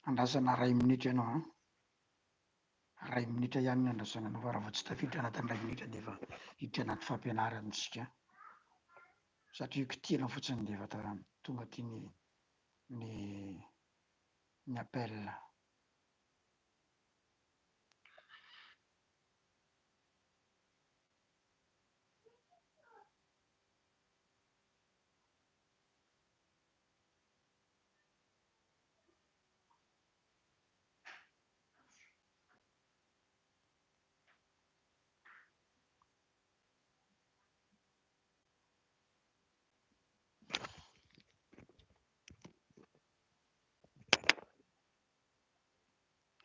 Andrasana iray minitra ianao an. Iray minitra ihany no andrasana anao fa raha vao tsy tafiditra anatin'ny iray minitra dia efa hiditra anaty fampianarana isika. Satria io kitihana fotsiny dia efa tonga aty ny ny ny appel.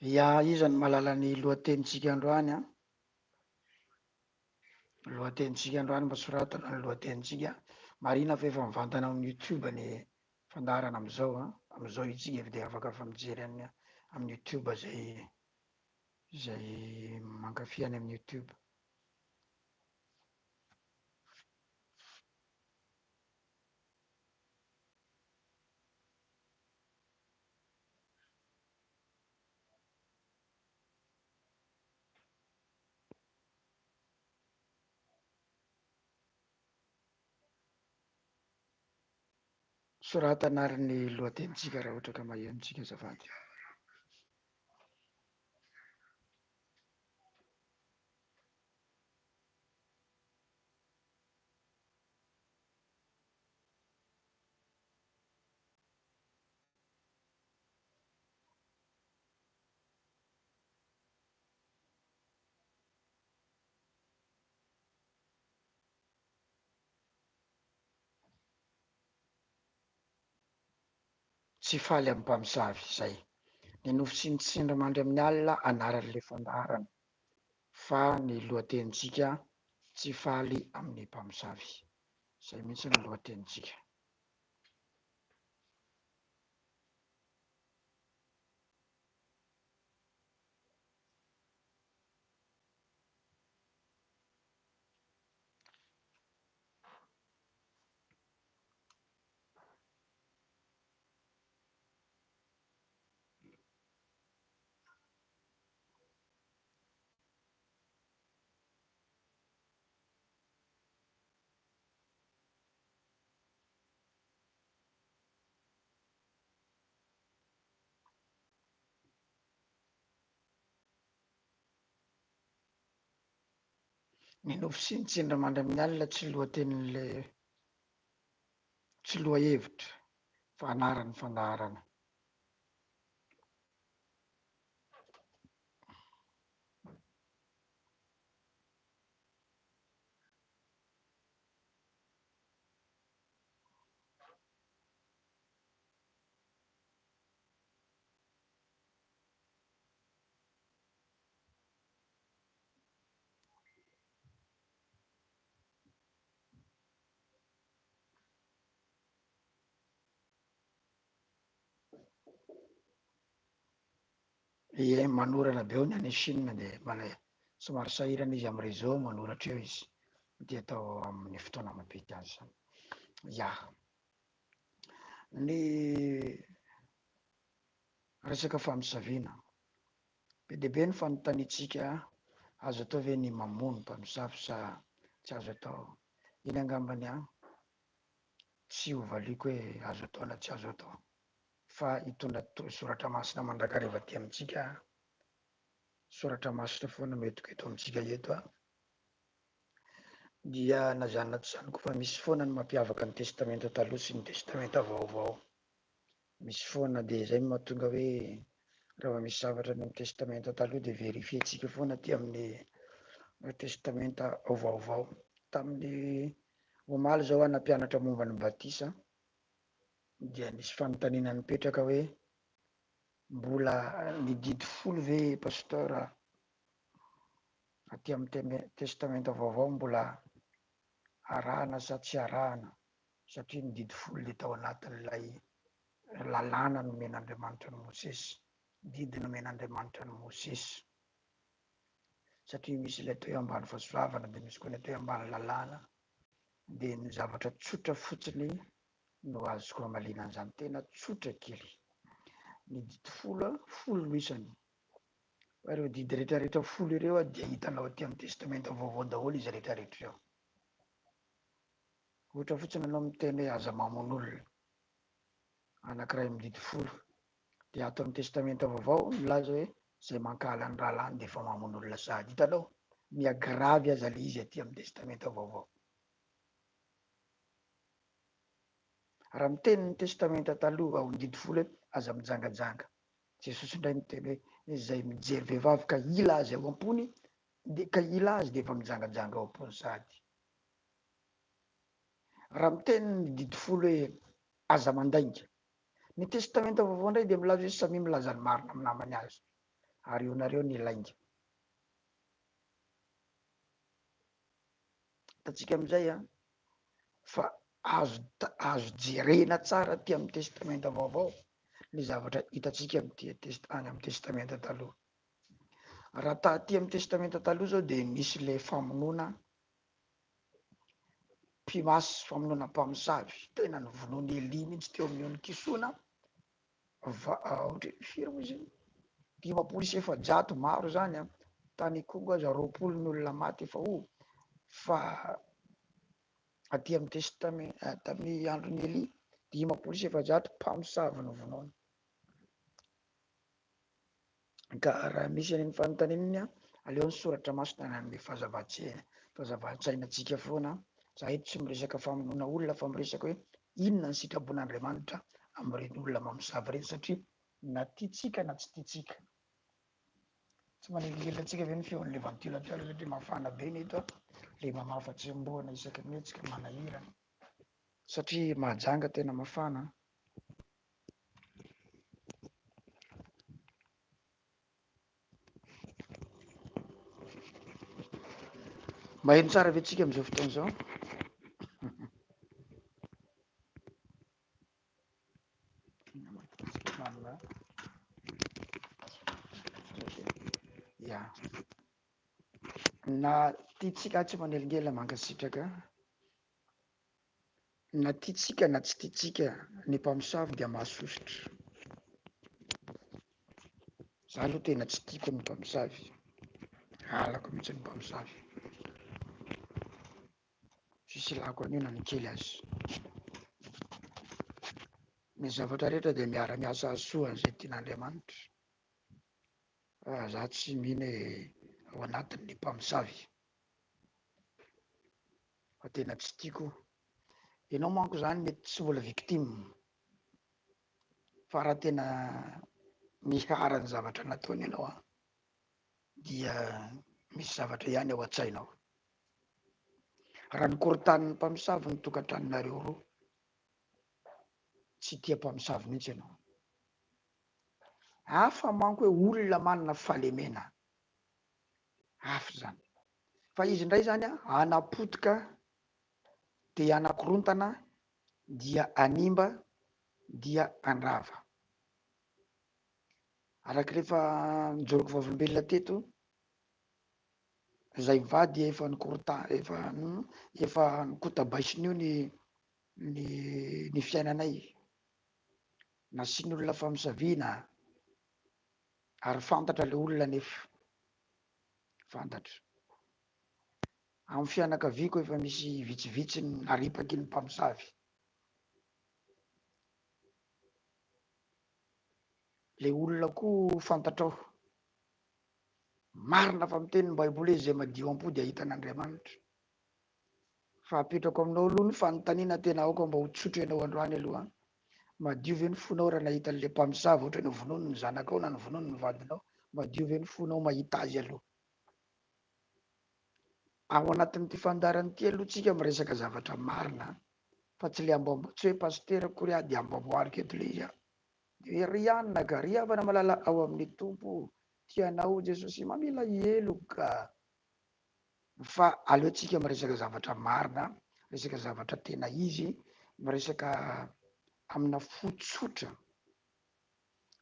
Ya, iza no mahalala ny lohatenintsika androany an? Lohatenintsika androany mba soratana ny lohatenintsika. Marina fa efa mivantana ao amin'ny YouTube ny fandaharana amin'izao an, amin'izao isika efa dia afaka efa mijery any amin'ny youtube izay izay mankafy any amin'ny youtube. Soratana ary ny lohatenintsika raha ohatra ka maheno tsika azafady. Tsy faly amin'ny mpamosavy izay. Ny nofy sy ny tsindrimandry amin'ny alina anaran'ilay fandaharana fa ny lohatenintsika tsy faly amin'ny mpamosavy. Izay mihitsy ny lohatenintsika. Ny nofy sy ny tsindrimandry amin'ny alina tsy lohatenin'ilay tsy lohahevitra fa anaran'ny fandaharana. Ie, manorana be ao ny any Chine dia mbola somary sahirana izy amin'ny réseau manoratra eo izy dia atao amin'ny fotoana mampety azy zany. Ya. Ny resaka famosaviana. Be dia be ny fanontaniantsika, azo atao ve ny mamono mpamosavy sa tsy azo atao? Iny angambany an, tsy ho valiako hoe azo atao na tsy azo atao, fa hitondra soratra masina mandrakariva aty amintsika aho, soratra masina foana no entiko eto amintsika eto an, dia na izany na tsy izany koa fa misy foana ny mampiavaka ny testamenta taloha sy ny testamenta vaovao. Misy foana dia izay no mahatonga hoe raha vao misy zavatra any amin'ny testamenta taloha dia verifier-tsika foana aty amin'ny testamenta vaovao. Tamin'ny omaly izao aho nampianatra momba ny batisa dia nisy fanontaniana nipetraka hoe mbola ny didy folo ve pasteur aty amin'ny testamenta vaovao mbola arahana sa tsy arahana? satria ny didy folo dia tao anatin'ilay lalàna nomen'Andriamanitra an'i Mosesy, didy nomen'Andriamanitra an'i Mosesy. Satria misy ilay atao hoe ambany fahasoavana, dia misy koa ny atao hoe ambany lalàna, dia ny zavatra tsotra fotsiny no azoko hamaliana an'izany, tena tsotra kely. Ny didy folo, folo no isany. Fa ireo didy rehetrarehetra folo ireo dia hitanao aty amin'ny Testamenta Vaovao daholo izy rehetrarehetra ireo. Ohatra fotsiny ianao miteny hoe aza mamono olona, anankiray amin'ny didy folo. Dia ato amin'ny Testamenta Vaovao milaza hoe izay mankahala ny rahalahiny dia efa mamono olona sahady. Hitanao? Miha gravy aza ilay izy aty amin'ny Testamenta Vaovao. Raha miteny ny Testamenta Taloha ao amin'ny didy folo hoe aza mijangajanga. Jesosy indray miteny hoe izay mijery vehivavy ka hila azy ao am-pony dia ka hila azy dia efa mijangajanga ao am-pony sahady. Raha miteny ny didy folo hoe aza mandainga. Ny Testamenta Vaovao indray dia milaza hoe samia milaza ny marina amin'ny namany azy ary eo nareo ny lainga. Hitantsika amin'izay an, fa azo azo jerena tsara aty amin'ny Testamenta Vaovao ny zavatra hitantsika amin'ity test any amin'ny Testamenta Taloha. Raha taty amin'ny Testamenta Taloha izao dia nisy ilay famonoana mpimasy, famonoana mpamosavy, tena novonoin'i Elia mihitsy teo amin'ny ony Kisona, va ohatra hoe firy moa izy iny? 450, maro izany an, tany Ikongo aza 20 ny olona maty efa ho, fa aty amin'ny testament tamin'ny andron'i Elia, 450 mpamosavy novonoina. Ka raha misy an'iny fanontaniana iny an, aleo ny soratra masina nanome fahazavan-tsaina, fahazavan-tsaina antsika foana. Za eto tsy miresaka famonoana olona fa miresaka hoe inona ny sitrapon'Andriamanitra amin'ireny olona mamosavy ireny satria na tiantsika na tsy tiantsika. Tsy manelingelina antsika ve ny feon'ilay ventilateur satria mafana be ny eto an, ilay mamafa tsembohana isaky ny mihetsika manahirana. Satria Mahajanga tena mafana an. Maheno tsara ve tsika amin'izao fotoana izao? Ya. Na tiantsika tsy manelingelina mankasitraka. Na tiantsika na tsy tiantsika, ny mpamosavy dia mahasosotra. Za aloha tena tsy tiako ny mpamosavy. Halako mihitsy ny mpamosavy. Tsisy ilako an'io na ny kely aza. Ny zavatra rehetra dia miara-miasa hahasoa an'izay tian'Andriamanitra. Fa za tsy mino hoe ao anatin'ny mpamosavy. Fa tena tsy tiako. Ianao manko zany mety tsy mbola victime. Fa raha tena niharan'ny zavatra nataony ianao an, dia misy zavatra ihany ao an-tsainao. Raha nikorontanin'ny mpamosavy ny tokantranonareo roa, tsy tia mpamosavy mihitsy ianao. Hafa manko hoe olona manana fahalemena. Hafa izany. Fa izy indray izany an, hanapotika dia hanakorontana dia hanimba dia handrava. Araka ilay efa nijoroko vavolombelona teto, izay mivady efa nikoronta efa efa nikotabaisin'io ny ny ny fiainanay. Nasian'olona famosaviana ary fantatra ilay olona anefa. Fantatra. Amin'ny fianakaviako efa misy vitsivitsy ny naripaky ny mpamosavy. Ilay olona koa fantatrao. Marina fa miteny ny Baiboly hoe izay madio am-po dia hahita an'Andriamanitra. Fa apetrako aminao aloha ny fanontaniana tena aoka mba ho tsotra ianao androany aloha an. Madio ve ny fonao raha nahita an'ilay mpamosavy ohatra novonoiny ny zanakao na novonoiny ny vadinao? Madio ve ny fonao mahita azy aloha? Ao anatin'ity fandaharana ity aloha tsika miresaka zavatra marina fa tsy le amboambo tsy hoe pasitera akory aho dia amboamboariko eto le izy an. Dia hoe ry anona ka, ry havana malala ao amin'ny Tompo, tia anao Jesosy mamela heloka. Fa aleontsika miresaka zavatra marina, miresaka zavatra tena izy, miresaka amina fo tsotra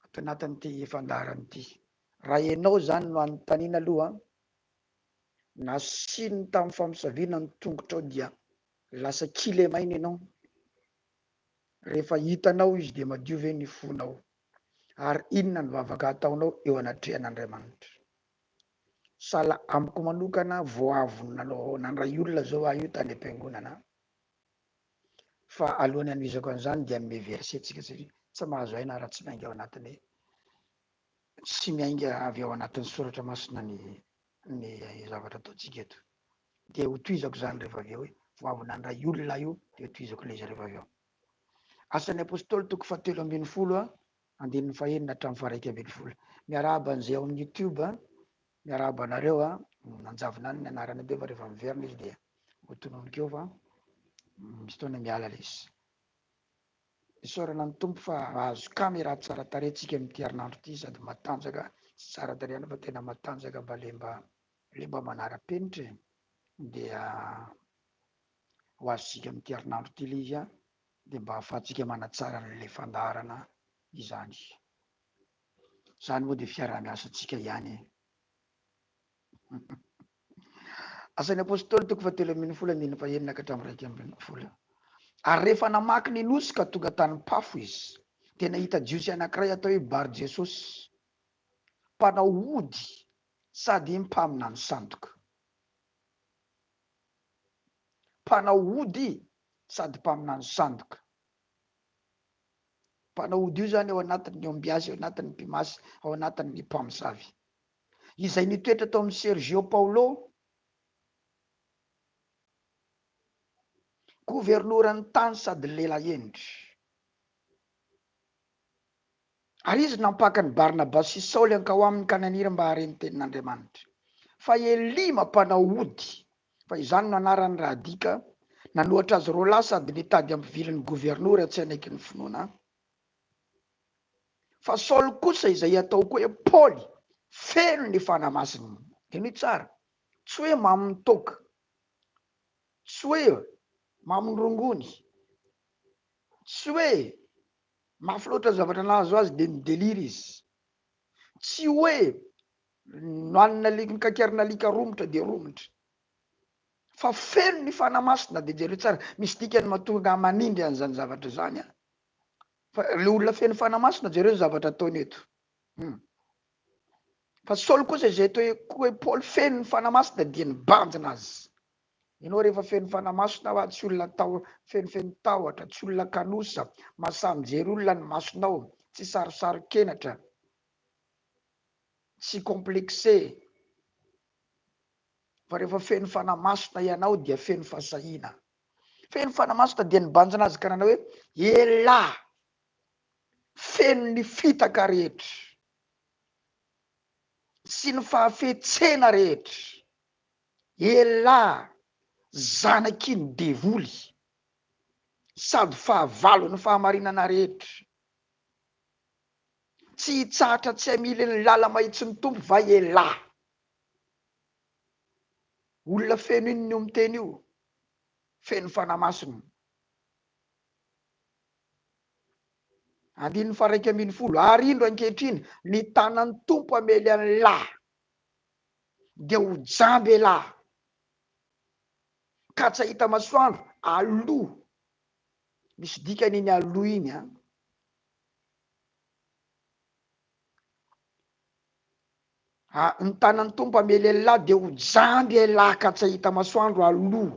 ato anatin'ity fandaharana ity. Raha ianao izany no anontaniana aloha, nasiany tamin'ny famosaviana ny tongotrao dia lasa kilemaina ianao. Rehefa hitanao izy dia madio ve ny fonao? Ary inona ny vavaka ataonao eo anatrehan'Andriamanitra? Sahala amiko manokana vao avy nanao nandray olona zao aho io tany am-piangonana fa alohan'ny hanohizako an'izany dia hanome verset tsika satria tsy mahazo aina raha tsy miainga ao anatin'ny tsy miainga avy ao anatin'ny soratra masina ny ny zavatra ataontsika eto. Dia hotohizako izany rehefa avy eo hoe vao avy nandray olona aho io dia hotohizako ilay izy rehefa avy eo. Asan'ny Apostoly toko fahatelo ambin'ny folo andininy fahenina hatramin'ny faha-11. Miarahaba an'izay ao amin'ny YouTube, miarahaba anareo a, nanjavona any ny anarana teo fa rehefa miverina izy dia ho tononiko eo fa misy fotoana miala ilay izy. Isaorana ny Tompo fa azo caméra tsara tarehy tsika amin'ity herinandro ity sady matanjaka, tsy tsara tarehy ihany fa tena matanjaka mba le mba le mba manara-penitra e, dia ho azontsika amin'ity herinandro ity ilay izy a. dia mba ahafahantsika manatsara an'ilay fandaharana izany. Izany moa dia fiaraha-miasantsika ihany e. Asan'ny Apostoly toko fahatelo ambin'ny folo andininy fahenina ka hatramin'ny 11. Ary rehefa namaky ny nosy ka tonga tany Pafo izy, dia nahita Jiosy anankiray atao hoe Bar Jesosy, mpanao ody sady mpaminany sandoka. Mpanao ody sady mpaminany sandoka. Mpanao ody io zany ao anatin'ny ombiasy, ao anatin'ny mpimasy, ao anatin'ny mpamosavy. Izay nitoetra tao amin'i Sergio Paolo, governoran'ny tany sady lehilahy hendry. Ary izy nampaka an'i Barnabasy sy Saoly hankao aminy ka naniry mba hahare ny tenin'Andriamanitra. Fa Elima mpanao ody, fa izany no anarany raha adika, nanohatra azy roalahy sady nitady hampivily ny governora tsy hanaiky ny finoana. Fa Saoly kosa izay atao koa hoe Paoly, feno ny Fanahy Masina. Henoy tsara, tsy hoe mamon'ny toaka, tsy hoe mamon'ny rongony, tsy hoe Mafy loatra ny zavatra nahazo azy dia ni-delire izy. Tsy hoe nohanina alika, nokakerina alika romotra dia romotra. Fa feno ny Fanahy Masina dia jereo tsara, misy dikany mahatonga manindry an'izany zavatra izany an. Fa le olona feno Fanahy Masina jereo ny zavatra ataony eto. Hum. Fa Saoly kosa izay atao hoe koa hoe Paoly feno ny Fanahy Masina dia nibanjina azy. Ianao rehefa feno Fanahy Masina hoa tsy olona tao fenofeno tahotra, tsy olona kanosa, mahasahy mijery olona ny masonao, tsy sarosaro-kenatra, tsy complexé, fa rehefa feno Fanahy Masina ianao dia feno fahasahiana. Feno Fanahy Masina dia nibanjina azy ka nanao hoe, Elah! Feno ny fitaka rehetra sy ny fahafetsena rehetra. Elah zanaky ny devoly sady fahavalon'ny fahamarinana rehetra. Tsy hitsahatra tsy hamily ny lala-mahitsin'ny Tompo va elah? Olona feno inona io miteny io? Feno Fanahy Masina. Andininy faha-11, Ary indro ankehitriny, ny tanan'ny Tompo hamely an'lah. dia ho jamba elah ka tsy hahita masoandro aloha, misy dikany iny aloha iny an! Ah, ny tanan'ny Tompo hamely elah dia ho jamba elah ka tsy hahita masoandro aloha.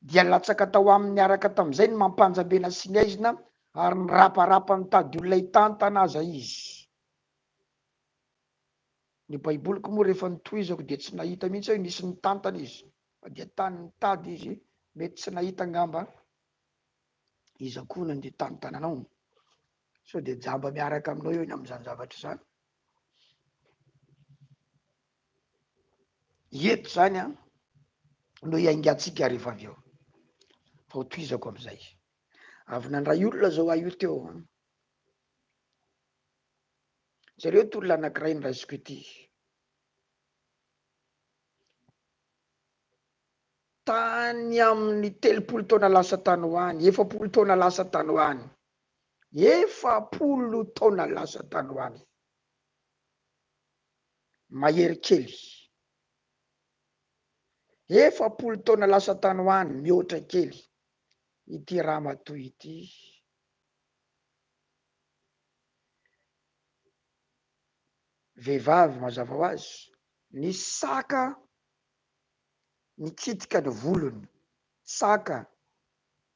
Dia latsaka tao aminy niaraka tamin'izay ny mampanjambena sy ny aizina ary niraparapa nitady olona hitantana aza izy. Ny baiboliko moa rehefa notohizako dia tsy nahita mihitsy aho nisy nitantana izy fa dia tany nitady izy, mety tsy nahita angamba iza koa nandeha hitantana anao, sao dia jamba miaraka aminao eo ny amin'izany zavatra izany. Eto izany an no hiaingantsika rehefa avy eo, fa hotohizako amin'izay. Avy nandray olona izao aho io teo an. Jereo ity olona anankiray noraisiko ity. Tany amin'ny 30 taona lasa tany ho any, 40 taona lasa tany ho any, 40 taona lasa tany ho any, mahery kely, 40 taona lasa tany ho any, mihoatra kely, ity ramatoa ity. Vehivavy mazava ho azy, nisy saka nikitika ny volony, saka,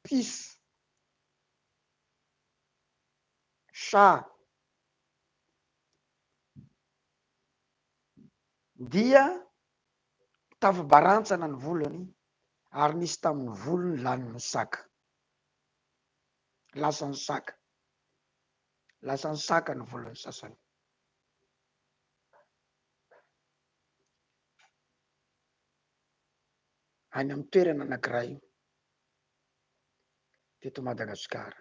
piso, chat, dia tafabarantsana ny volony ary nisy tamin'ny volony lanin'ny saka. Lasan'ny saka. Lasan'ny saka ny volon'ny sasany. Any amin'ny toerana anankiray teto Madagasikara.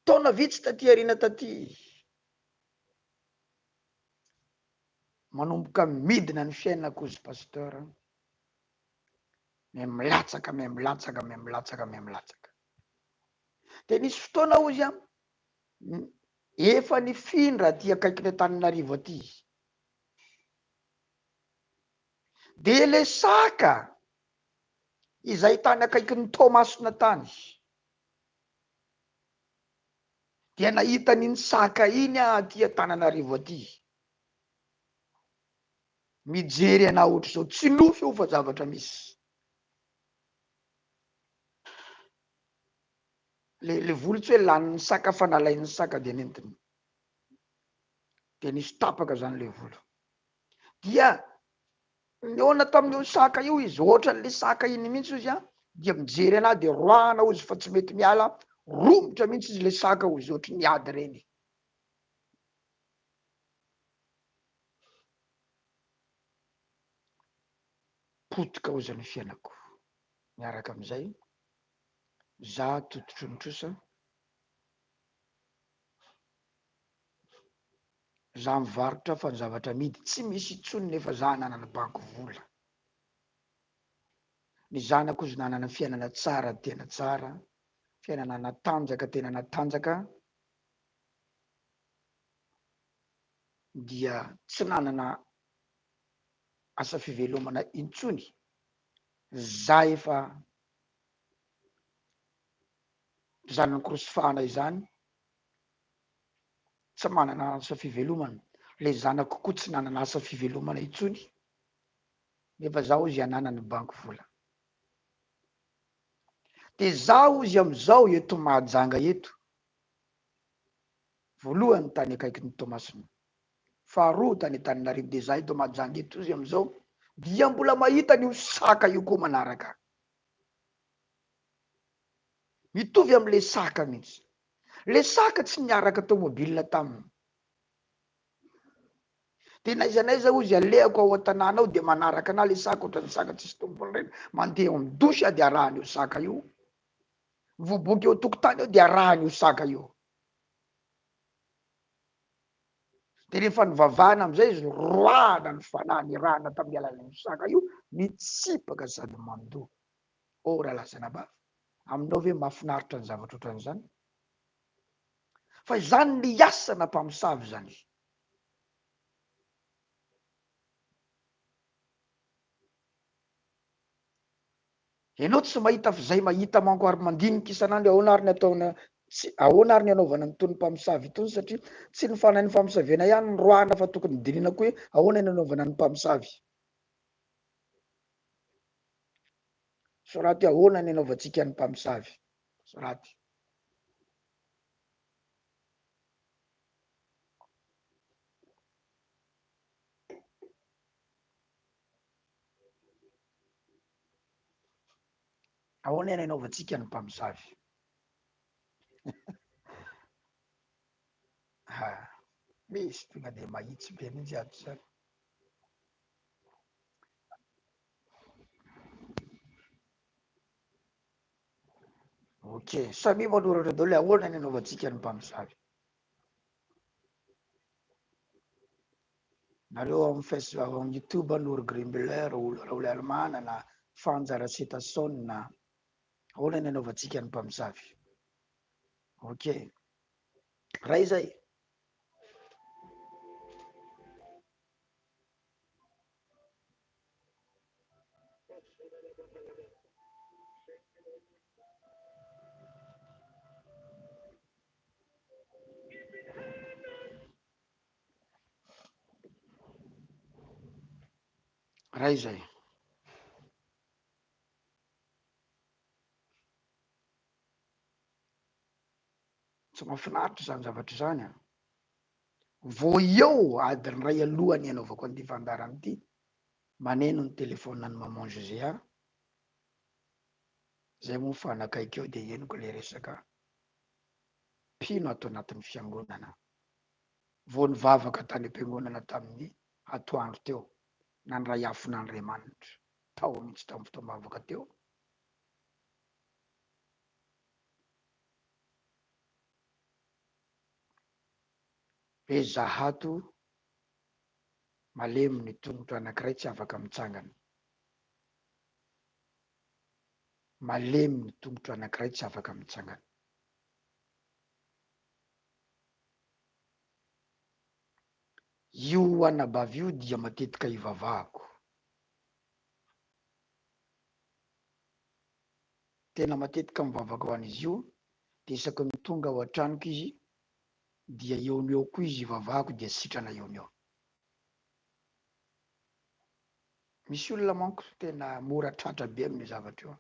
Taona vitsy taty aoriana taty, manomboka midina ny fiainako hozy pasteur, miha milatsaka, miha milatsaka, miha milatsaka, miha milatsaka. Dia nisy fotoana hozy an, efa nifindra aty akaikin'i Antananarivo aty. Dia le saka izay tany akaikin'i Toamasina tany, dia nahita an'iny saka iny aho aty Antananarivo aty. Mijery anah ohatr'izao, tsy nofy io fa zavatra misy. Le le vola tsy hoe lanin'ny saka fa nalain'ny saka dia nentiny. Dia nisy tapaka zany le vola. Dia nihaona tamin'io saka io izy, ohatran'le saka iny mihitsy ozy an, dia mijery anah dia roahana ozy fa tsy mety miala, romotra mihitsy izy le saka ozy ohatry ny ady reny. Potika ozy ny fiainako. Miaraka amin'izay, za tototry ny trosa, za mivarotra fa ny zavatra amidy tsy misy intsony nefa za nanana banky vola. Ny zanako ozy nanana fiainana tsara tena tsara, fiainana natanjaka tena natanjaka, dia tsy nanana asa fivelomana intsony za efa zanany korosifahana izany tsy manana asa fivelomana, le zanako koa tsy nanana asa fivelomana intsony nefa za ozy ananany banky vola de za ozy amizao eto Mahajanga eto voalohany tany akaikin'i Toamasina faharoa tany Antananarivo de za eto Mahajanga eto ozy amizao dia mbola mahita an'io saka io koa manaraka mitovy amle saka mihitsy le saka tsy niaraka tomobile taminy de n'aiza n'aiza ozy alehako ao an-tanàna ao de manaraka anah le saka ohatran'ny saka tsisy tompony reny mandeha ao amin'ny douche aho de arahany io saka io mivoboka eo an-tokotany eo de arahany io saka io de rehefa nivavahana amizay izy roahana ny fanahy nirahana tamin'ny alalan'io saka io mitsipaka sady mandoa oh rahalahy sy anabavy aminao ve mahafinaritra ny zavatra ohatran'izany fa izany ny asana mpamosavy izany Ianao tsy mahita f'izay mahita manko ary mandinika isan'andro ahoana ary ny ataona tsy ahoana ary ny anaovana an'itony mpamosavy itony satria tsy ny fanahin'ny famosaviana ihany no roahina fa tokony dinihina koa hoe ahoana ny anaovana ny mpamosavy. Soraty ahoana ny anaovantsika ny mpamosavy. Soraty. Ahoana ny anaovantsika ny mpamosavy? Ha, misy tonga dia mahitsy be mihitsy ato izany. Ok, samia manoratra daholo ahoana ny anaovantsika ny mpamosavy. Nareo ao amin'ny face ao amin'ny youtube Noro Grimbuller, Olo Raoliarimanana, Fanja Rasetason, ahoana ny anaovantsika ny mpamosavy. Ok, ray zay. Ray izay. Tsy mahafinaritra izany zavatra izany an. Vao eo adiny iray alohan'ny hanaovako an'ity fandaharana ity, maneno ny telefaonina an'i maman José aho, izay moa fa hanakaiky eo dia henoko ilay resaka mpino ato anatin'ny fiangonana. Vao nivavaka tany am-piangonana tamin'ny atoandro teo, nandray afon'Andriamanitra tao mihitsy tamin'ny fotoam-bavaka teo. Hoe zahato malemy ny tongotro anankiray tsy afaka mitsangana. Malemy ny tongotro anankiray tsy afaka mitsangana. Io anabavy io dia matetika ivavahako. Tena matetika mivavaka ho an'izy io, dia isaky ny tonga ao an-tranoko izy dia eo no eo koa izy ivavahako dia sitrana eo no eo. Misy olona manko tena mora tratra be amin'io zavatra io.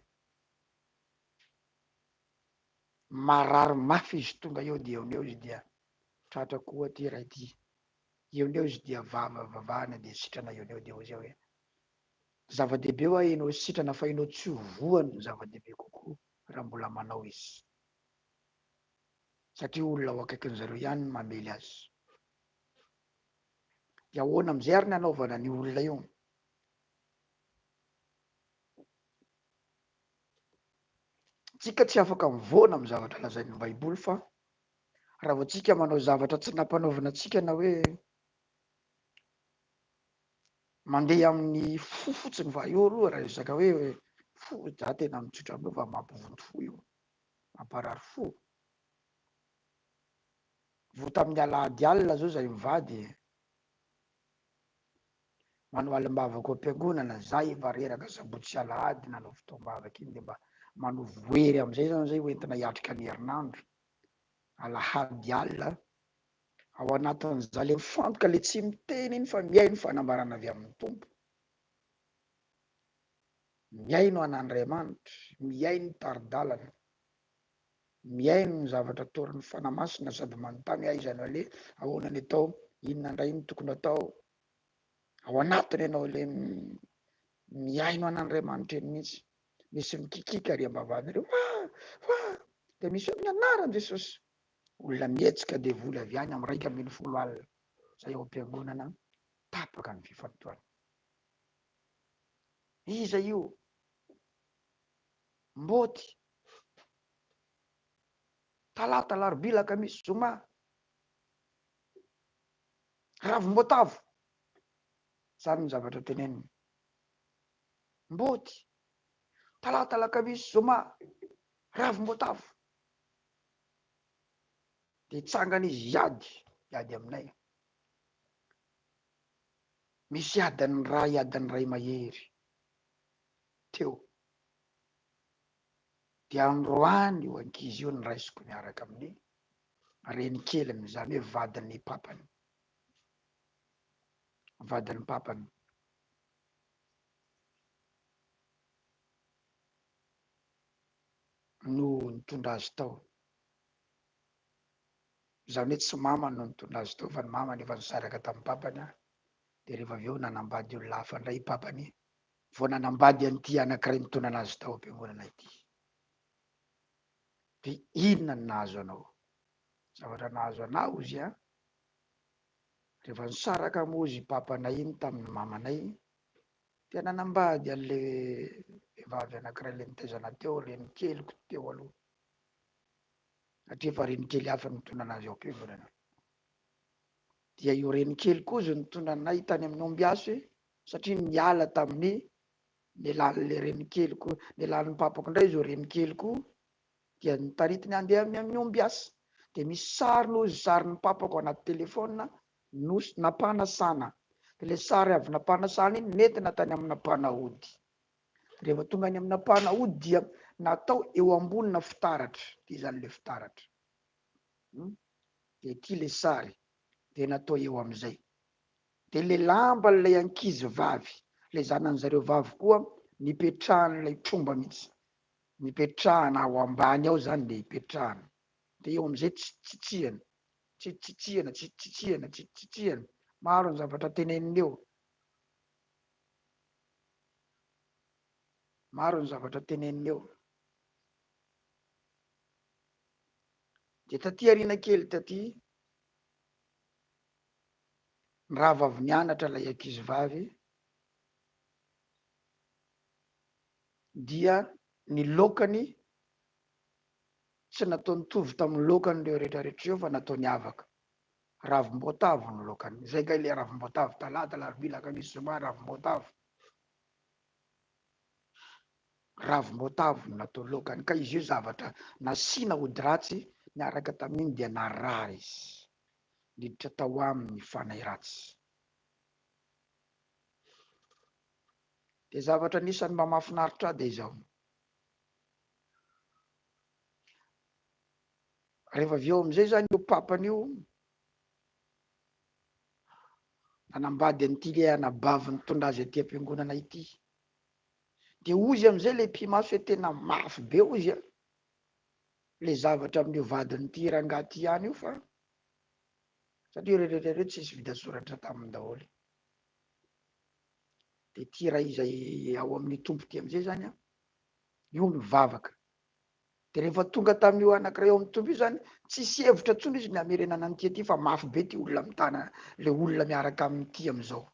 Marary mafy izy tonga eo dia eo no eo izy dia tratra koa ty ray ty. Eo no eo izy dia vava vavahana dia sitrana eo no eo dia hoy zay hoe zava-dehibe hoa enao sitrana fa enao tsy ho voa no zava-dehibe kokoa raha mbola manao izy. Satria olona ao akaikin'zareo ihany no mamely azy. Dia ahoana amizay ary ny hanaovana an'io olona io? Tsika tsy afaka mivoana amin'ny zavatra lazain'ny Baiboly fa raha vao tsika manao zavatra tsy nampanaovina antsika na hoe mandeha amin'ny fo fotsiny fa eo aloha raha resaka hoe fo, za tena mitsotra aminao fa mampivonto fo io, mamparary fo. Vao tamin'ny alahady alina zao zahay mivady manao alim-bavaka ao am-piangonana, za efa reraka sabotsy sy alahady nanao fotoam-bavaka iny de mba manovo hery amizay zany zay hoentina hiatrika ny herinandro, alahady alina, ao anatin'iza le mifantoka le tsy miteny iny fa mihaino fanambarana avy amin'ny Tompo, mihaino an'Andriamanitra, mihaino tari-dalana. mihaino ny zavatra torin'ny Fanahy Masina sady manontany hoe aiza no aleha, ahoana ny atao, inona indray no tokony atao. Ao anatiny ianao ilay mihaino an'Andriamanitra eny mihitsy. Misy mikikiaka ary am-bavahana ireo, wa, wa, dia misy hoe amin'ny anaran'i Jesosy. Olona mihetsika devoly avy any amin'ny 11 alina, izay ao am-piangonana, tapaka ny fifantohana. Iza io? Mboty. Talata, alarobia, alakamisy, zoma. Ravim-boatavo. Izany ny zavatra teneniny. Mboty. Talata, alakamisy, zoma. Ravim-boatavo. Dia hitsangana izy hiady, hiady aminay. Misy adiny iray, adiny iray mahery teo. Dia androany io ankizy io noraisiko miaraka amin'ny renikeliny, izany hoe vadin'ny papany. Vadin'ny papany. No nitondra azy tao. Izany hoe tsy mamany no nitondra azy tao fa ny mamany efa nisaraka tamin'ny papany dia rehefa avy eo nanambady olona hafa indray i papany vao nanambady an'ity anankiray nitondra anazy tao am-piangonana ity. Dia inona no nahazo anao? Zavatra nahazo anah ozy an, rehefa nisaraka moa ozy i papanay iny tamin'ny mamanay, dia nanambady an'le vehivavy anankiray le nitaiza anah teo, renikeliko teo aloha, satria efa renikely hafa no nitondra anazy ao am-piangonana. Dia io renikely koa ozy nitondra anay tany amin'ny ombiasy, satria niala tamin'ny nelan'ilay renikeliko, nelan'ny papako indray izao renikeliko dia notaritiny handeha amin'ny amin'ny ombiasy. Dia misy sary noho izy sarin'ny papako anaty telefaonina no nampanasana. Dia ilay sary avy nampanasana iny nentina tany amina mpanaody. Rehefa tonga any amina mpanaody dia natao eo ambonina fitaratra. Ity izany ilay fitaratra. Dia ity ilay sary. Dia natao eo amin'izay. Dia ilay lamban'ilay ankizy vavy. Ilay zanany zareo vavy koa nipetrahan'ilay tromba mihitsy. Nipetrahana ao ambany ao zany le ipetrahana. Dia eo amin'izay tsy tsitsihana, tsy tsitsihana, tsy tsitsihana, tsy tsitsihana. Maro ny zavatra teneniny eo. Maro ny zavatra teneniny eo. Dia taty aoriana kely taty, nirava avy nianatra ilay ankizivavy, dia ny laokany tsy natao nitovy tamin'ny laokan'ireo rehetrarehetra ireo fa natao niavaka. Ravim-boatavo ny laokany. Izay kay ilay ravim-boatavo, talata, alarobia, alakamisy, zoma, ravim-boatavo. Ravim-boatavo no natao laokany ka izy io zavatra nasiana ody ratsy niaraka tamin'iny dia narary izy. Niditra tao aminy ny fanahy ratsy. Dia zavatra anisan'ny mba mahafinaritra ahy dia izao. Rehefa avy eo amin'izay izany io papany io nanambady an'ity ilay anabavy nitondra azy aty am-piangonana ity. Dia hozy amin'izay ilay mpimaso hoe tena mafy be hozy a, ilay zavatra amin'io vadin'ity rangahy ity ihany io fa satria ireo rehetra ireo tsisy vita soratra taminy daholo. Dia ity ray izay ao amin'ny Tompo ity amin'izay izany an, io mivavaka. Dia rehefa tonga tamin'io anankiray ao amin'ny Tompo io izany, tsisy hevitra intsony izy ny hamerenana an'ity aty fa mafy be ity olona mitana ilay olona miaraka amin'ity amin'izao.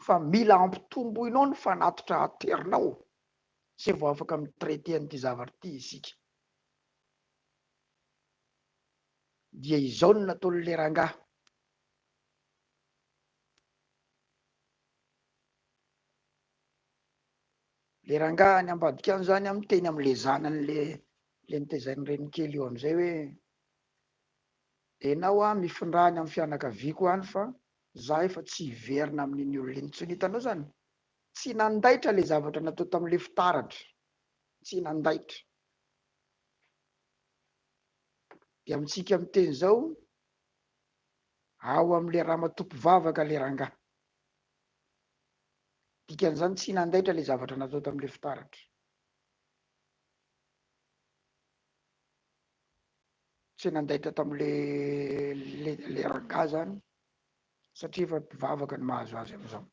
Fa mila ampitomboinao ny fanatitra aterinao izay vao afaka mi-traiter an'ity zavatra ity isika. Dia izao no nataon'ilay rangahy. Le rangahy any ambadika any zany an miteny amle zanany le le nitezain'ny renikely io amizay hoe enao an mifindra any amin'ny fianakaviako any fa za efa tsy hiverina amin'iny olona iny intsony, hitanao zany? Tsy nandaitra le zavatra natao tamle fitaratra, tsy nandaitra. De amintsika miteny zao ao amle ramatoa mpivavaka le rangahy. Dikan'izany tsy nandaitra ilay zavatra natao tamin'ilay fitaratra. Tsy nandaitra tamin'ilay ilay rangahy zany satria efa mpivavaka no mahazo azy amin'izao.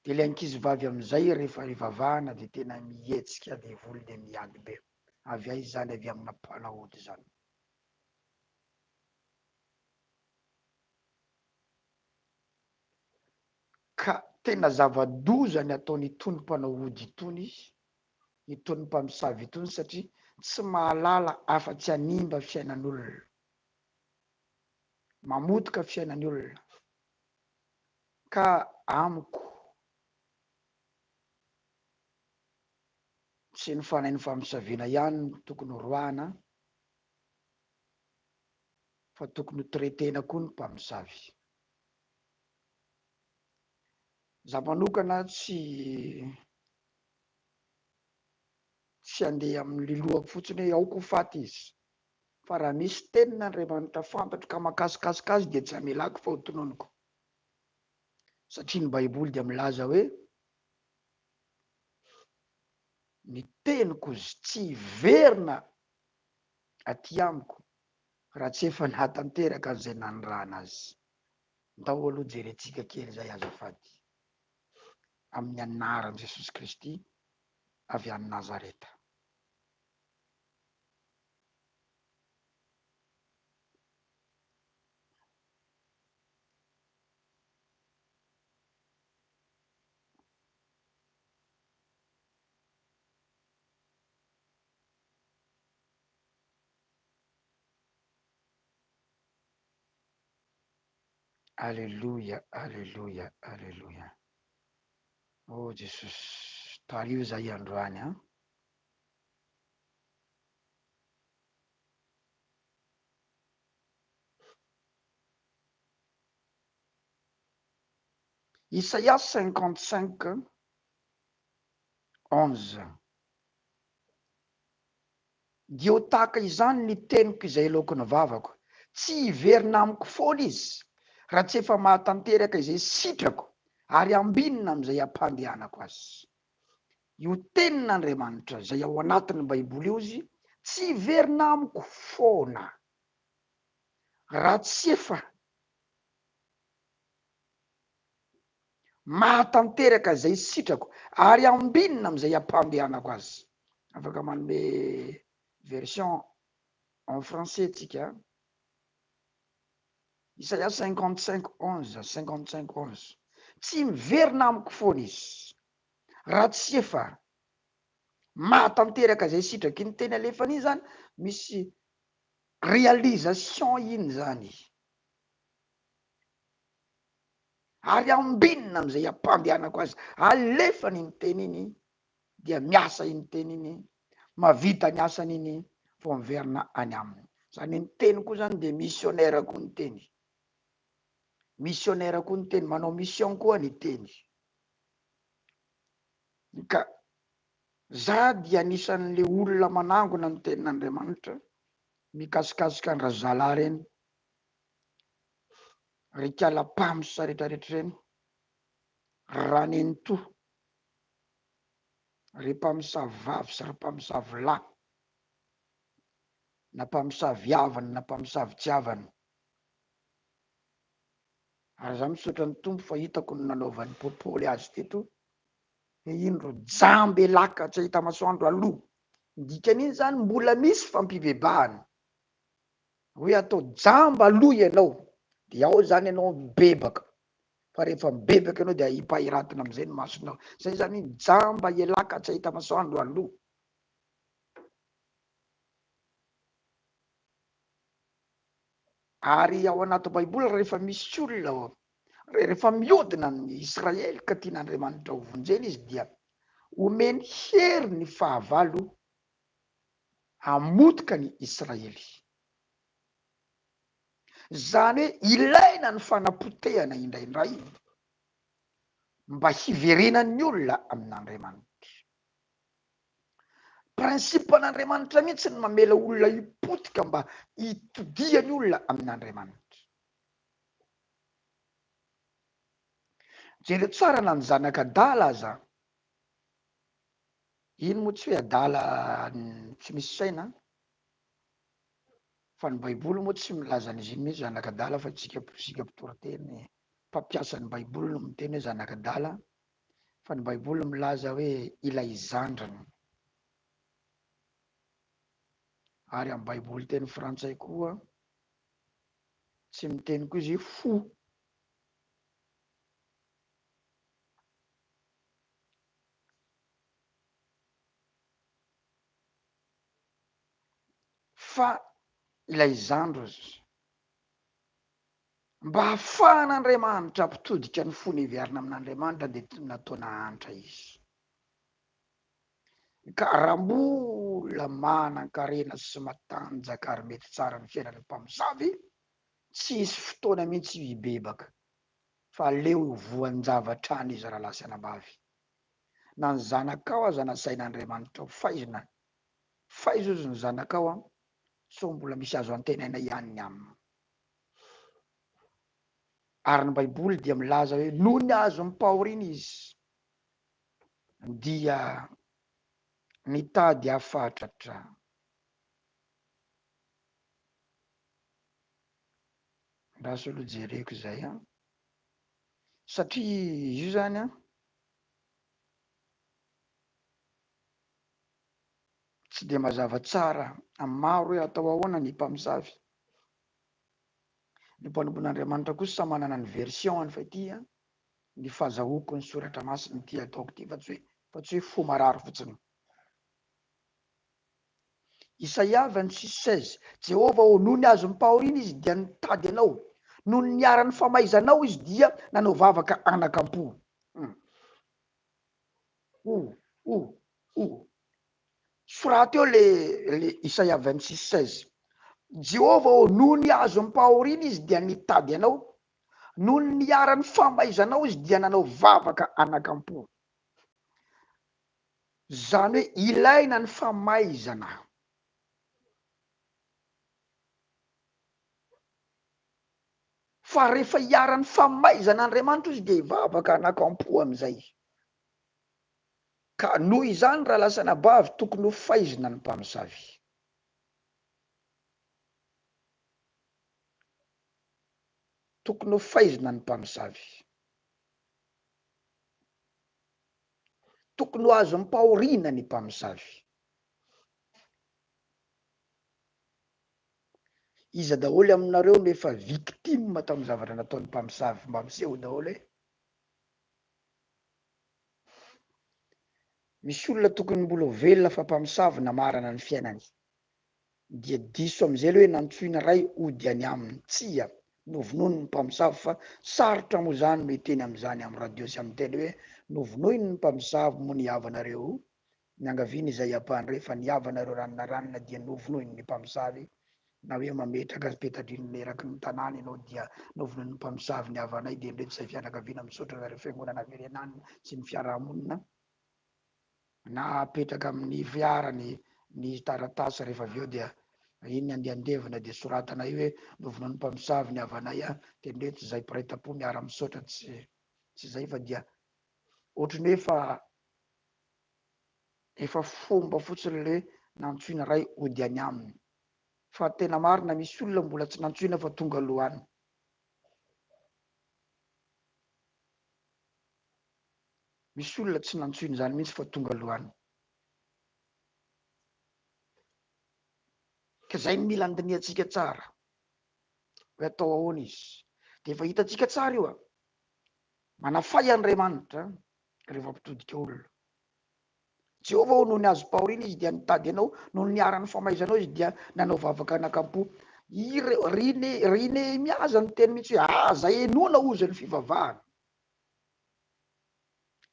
Dia ilay ankizivavy amin'izay rehefa ivavahana dia tena mihetsika devoly dia miady be. Avy aiza izany? Avy amina mpanao ody izany. Ka tena zava-doza ny ataon'itony mpanao ody itony, itony mpamosavy itony satria tsy mahalala afa-tsy hanimba fiainan'olona. Mamotika fiainan'ny olona. Ka amiko, tsy ny fanahin'ny famosaviana ihany no tokony horoahana fa tokony ho traiter-na koa ny mpamosavy. Za manokana tsy tsy handeha amin'ny lohako fotsiny hoe aoka ho faty izy fa raha misy tenin'Andriamanitra fantatro ka mahakasikasika azy dia tsy hamelako fa ho tononiko satria ny baiboly dia milaza hoe ny teniko tsy hiverina aty amiko raha tsy efa nahatanteraka an'izay nanirahana azy. Ndao aloha jerentsika kely izay azafady. Amin'ny anaran'i Jesosy Kristy avy any Nazareta. Aleloia aleloia aleloia oh Jesosy tariho zahay androany an. Isaia 55 11 Dia ho tahaka izany ny teniko izay aloaky ny vavako, tsy hiverina amiko foana izy, raha tsy efa mahatanteraka izay sitrako. Ary ambinina amin'izay ampandehanako azy. Io tenin'Andriamanitra izay ao anatin'ny Baiboly io izy tsy hiverina amiko foana raha tsy efa mahatanteraka izay sitrako ary ambinina amin'izay ampandehanako azy. Afaka manome version en français tsika. Isaia 55 11, 55 11. Tsy miverina amiko foana izy raha tsy efa mahatanteraka izay sitrako. Iny teny alefany iny zany misy réalisation iny zany. Ary ambinina amin'izay ampandehanako azy. Alefany iny teny iny dia miasa iny teny iny, mahavita ny asany iny vao miverina any aminy. Zany hoe ny teny koa zany dia missionnaire koa ny teny. Missionnaire koa ny teny, manao mission koa ny teny. Ka za dia anisan'le olona manangona ny tenin'Andriamanitra mikasikasika an-drazalahy reny, ry kala mpams retraretra reny, ranenitoa, ry mpamosavy vavy sy ry mpamosavy lahy, na mpamosavy havana na mpamosavy tsy havana. Ary za misaotra ny Tompo fa hitako ny nanaovan'i Paoly azy teto, hoe indro jambelaka tsy ahita masoandro aloha. Ny dikan'iny zany mbola misy fampibebahana, hoe atao jamba aloha ianao, de ao zany ianao mibebaka, fa rehefa mibebaka ianao dia ahimpahiratina am'izay ny masonao. Zay zany hoe jamba elaka tsy ahita masoandro aloha. Ary ao anaty baiboly rehefa misy olona rehefa miodina ny Israely ka tian'Andriamanitra ho vonjena izy dia omeny hery ny fahavalo hamotika ny Israely. Izany hoe ilaina ny fanapotehana indraindray mba hiverenan'ny olona amin'Andriamanitra. Principe an'Andriamanitra mihitsy ny mamela olona hipotika mba hitodiany olona amin'Andriamanitra. Jereo tsara na ny zanak'adala aza, iny moa tsy hoe adala tsy misy saina, fa ny baiboly moa tsy milaza an'izy iny mihitsy zanak'adala fa isika isika mpitoriteny mpampiasa ny baiboly no miteny hoe zanak'adala, fa ny baiboly milaza hoe ilay zandriny. Ary amin'ny baiboly teny frantsay koa tsy miteny koa izy hoe fo. Fa ilay zandriny. Mba hahafahan'Andriamanitra hampitodika ny fony hiverina amin'Andriamanitra dia natao nahantra izy. Ka raha mbola manan-karena sy matanjaka ary mety tsara ny fiainan'ny mpamosavy, tsy hisy fotoana mihitsy hibebaka fa aleo ho voan-javatra any izy rahalahy sy anabavy. Na ny zanakao aza nasain'Andriamanitra ho faizina, faizo ozy ny zanakao an, sao mbola misy azo antenaina ihany ny aminy. Ary ny Baiboly dia milaza hoe nony azom-pahoriana izy dia nitady hafatratra. Andraso aloha jereko izay an. Satria izy io zany an, tsy dia mazava tsara amin'ny maro hoe atao ahoana ny mpamosavy. Ny mpanompon'Andriamanitra kosa manana ny version-ny fa ity an, ny fazahoako ny soratra masina ity ataoko ity fa tsy hoe fa tsy hoe fo marary fotsiny. Isaia 26, 16, Jehovah ô, nony azom-pahoriana izy dia nitady Anao, nony niharan'ny famaizanao izy dia nanao vavaka anakam-po. Hum. O, o, o. Soraty eo le le Isaia 26, 16. Jehovah ô, nony azom-pahoriana izy dia nitady Anao, nony niharan'ny famaizanao izy dia nanao vavaka anakam-po. Izany hoe ilaina ny famaizana. Fa rehefa iharan'ny famaizan'Andriamanitra izy dia hivavaka anakam-po amin'izay. Ka noho izany rahalahy sy anabavy tokony ho faizina ny mpamosavy. Tokony ho faizina ny mpamosavy. Tokony ho azom-pahoriana ny mpamosavy. Iza daholo aminareo no efa victime tamin'ny zavatra nataon'ny mpamosavy? Mba miseho daholo e! Misy olona tokony mbola ho velona fa mpamosavy namarana ny fiainany. Dia diso amin'izay aloha hoe nantsoina ray hody any aminy. Tsia, novonoiny ny mpamosavy fa sarotra moa izany no hiteny amin'izany amin'ny radio sy amin'ny tele hoe novonoiny ny mpamosavy moa ny havanareo Niangaviana izay hampandre fa ny havanareo ranona ranona dia novonoin'ny mpamosavy na hoe mametraka peta-drindrina eraky ny tanàna ianao dia novonoin'ny mpamosavy ny havanay dia indreto izay fianakaviana misaotra anareo fiangonana Verenana sy ny fiarahamonina na apetraka amin'ny fiara ny ny taratasy rehefa avy eo dia iny andeha andevina dia soratana io hoe novonoin'ny mpamosavy ny havanay a dia indreto izay mpiray tampo miara misaotra tsy tsy izay fa dia ohatry ny hoe fa Efa fomba fotsiny le nantsoina ray hody any aminy. Fa tena marina misy olona mbola tsy nantsoina fa tonga aloha any. Misy olona tsy nantsoina izany mihitsy fa tonga aloha any. Ka zay no mila andinihantsika tsara hoe atao ahoana izy. Dia efa hitantsika tsara io a. Manafay Andriamanitra rehefa mpitodika olona. Jehovah ô, nony azom-pahoriana izy dia nitady anao, nony niharan'ny famaizanao izy dia nanao vavaka anakam-po. Ireo, ry Ne, ry Nehemia aza niteny mihitsy hoe, Aza henoina hozy ny fivavahana.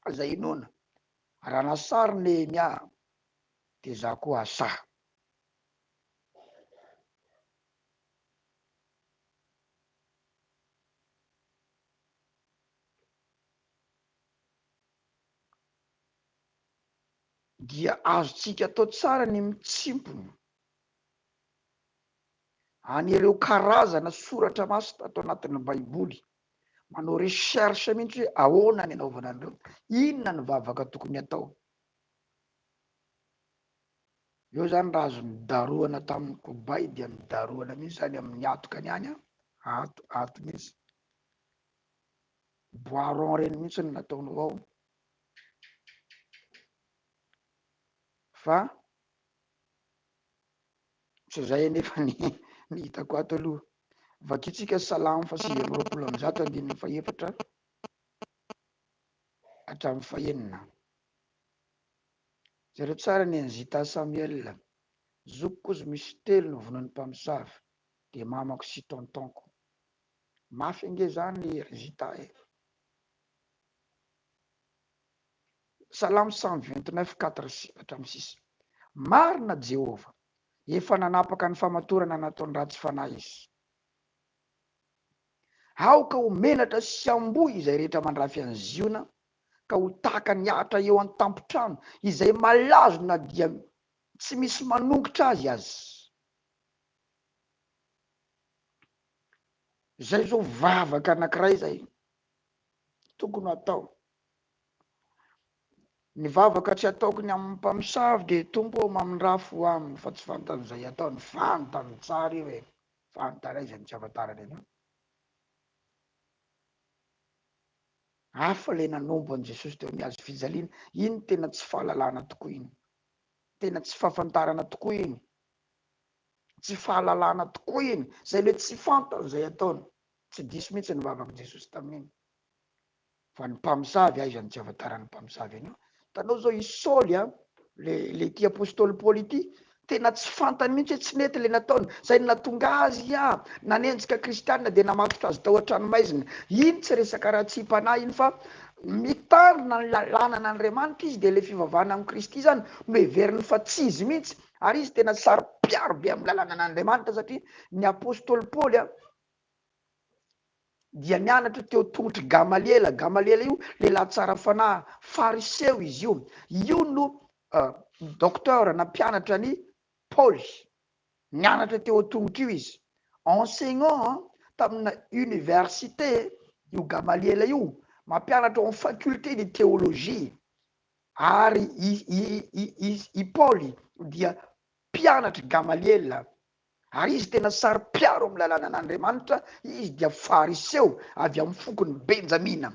Aza henoina. Raha nasary Nehemia, dia za koa hasahy. Dia azontsika atao tsara ny mitsimpona an'ireo karazana soratra masina ato anatin'ny baiboly, manao recherche mihitsy hoe ahoana ny anaovana an'ireo, inona ny vavaka tokony atao. Eo zany raha azo nidarohana tamin'ny kobay dia nidarohana mihitsy zany amin'ny hatokany any an, ato ato mihitsy. Bois rond reny mihitsy no nataonao ao fa tsy zay anefa ny ny hitako ato aloha. Vakitsika Salamo faha 129 andininy fahefatra hatramin'ny fahenina. Jereo tsara ny an'i Zita Samuel. Zokiko ozy misy telo novonoin'ny mpamosavy dia mamako sy tonton-ko. Mafy ange zany ry Zita e. Salamo 129, 4 hatramin'ny 6. Marina Jehovah, efa nanapaka ny famatorana nataon'ny ratsy fanahy izy. Aoka ho menatra sy hamboy izay rehetra mandrafy an'i Ziona, ka ho tahaka ny ahitra eo an-tampon-trano, izay malazo na dia tsy misy manongotra azy aza. Izay zao vavaka anankiray izay tokony hatao. Ny vavaka tsy ataoko ny amin'ny mpamosavy dia Tompo ô mamindrà fo aminy fa tsy fantany izay ataony. Fantany tsara io e. Fantany aiza ny tsy ahafantarany an'io. Hafa ilay nanompo an'i Jesosy teo amin'ny hazo fijaliana. Iny tena tsy fahalalana tokoa iny. Tena tsy fahafantarana tokoa iny. Tsy fahalalana tokoa iny. Izay ilay tsy fantany izay ataony. Tsy diso mihitsy ny vavak'i Jesosy tamin'iny. Fa ny mpamosavy, aiza no tsy ahafantaran'ny mpamosavy an'io? Hitanao izao i Saoly an, le le ity apostoly Paoly ity, tena tsy fantany mihitsy hoe tsy nety le nataony. Izay no nahatonga azy an, nanenjika kristiana dia namatotra azy tao an-tranomaizina. Iny tsy resaka ratsiam-panahy iny fa mitandrina ny lalànan'Andriamanitra izy dia ilay fivavahana amin'i Kristy izany no heveriny fa tsy izy mihitsy. Ary izy tena saro-piaro be amin'ny lalànan'Andriamanitra satria ny apostoly Paoly an, dia nianatra teo tongotr'i Gamaliela. Gamaliela io lehilahy tsara fanahy, fariseo izy io. Io no docteur nampianatra an'i Paoly. Nianatra teo an-tongotr'io izy. Enseignant an! tamina université io Gamaliela io, mampianatra ao amin'ny faculté de théologie, ary i i i i i Paoly dia mpianatr'i Gamaliela, ary izy tena saro-piaro amin'ny lalànan'Andriamanitra, izy dia Fariseo avy amin'ny fokon'i Benjamina.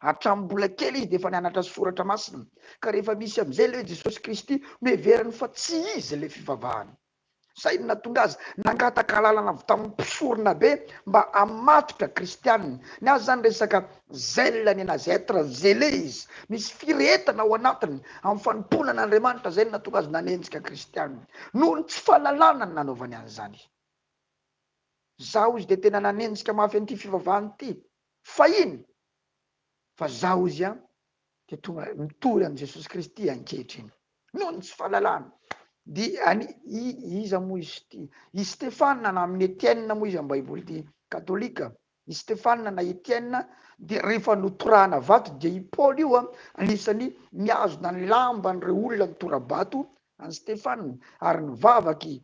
Hatramin'ny mbola kely izy dia efa nianatra soratra masina, ka rehefa misy amin'izay ilay hoe Jesosy Kristy, noheveriny fa tsy izy ilay fivavahana. Izay no nahatonga azy nangataka alalana avy tamin'ny mpisorona be mba hamatotra kristianina. Ny azy izany resaka zèle ny anazy, être zélé izy. Misy firehetana ao anatiny amin'ny fanompoana an'Andriamanitra, izay no nahatonga azy nanenjika kristianina. Noho ny tsy fahalalana no nanaovany an'izany. Izaho izy dia tena nanenjika mafy an'ity fivavahana ity fahiny, fa izaho izy an, dia tonga mitory an'i Jesosy Kristy ankehitriny. Noho ny tsy fahalalana. Dia any iza moa izy ity? I Stefana na amin'i Etienne moa izy amin'ny Baiboly ity katolika. I Stefana na Etienne dia rehefa notorahana vato dia i Paoly io an, anisan'ny nihazona ny lamban'ireo olona nitora-bato an'i Stefana ary nivavaka i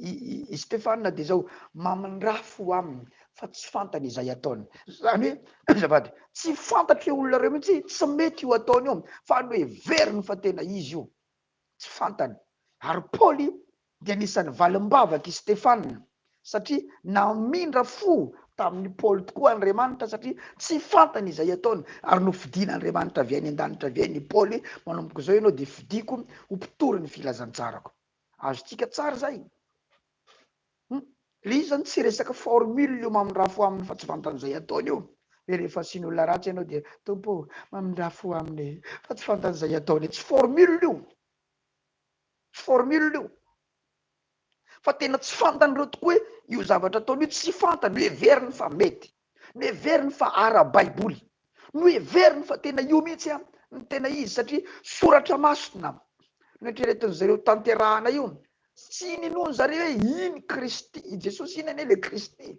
i i Stefana dia izao, mamindrà fo aminy fa tsy fantany izay ataony. Izany hoe, azafady, tsy fantatr'ireo olona ireo mihitsy, tsy mety io ataony io, fa noheveriny fa tena izy io. Tsy fantany. Ary Paoly dia anisan'ny valim-bavak'i Stefana, satria namindra fo tamin'i Paoly tokoa Andriamanitra, satria tsy fantany izay ataony, ary nofidin'Andriamanitra avy any an-danitra avy any i Paoly, manomboka izao ianao dia fidiko ho mpitory ny filazantsarako. Azontsika tsara izay. Hum, le izy zany tsy resaka formule io mamindrà fo aminy fa tsy fantany izay ataony io. Hoe rehefa asian'ny olona ratsy ianao dia Tompo ô, mamindrà fo aminy e, fa tsy fantany izay ataony e. Tsy formule io. Tsy formule io. Fa tena tsy fantan'ireo tokoa hoe io zavatra ataony io tsy fantany, noheveriny fa mety. Noheveriny fa ara-baiboly. Noheveriny fa tena io mihitsy an, no tena izy satria soratra masina noeritreretin'ny zareo tanterahana io. Tsy ninoan'ny zareo hoe iny Kristy, i Jesosy iny anie le Kristy.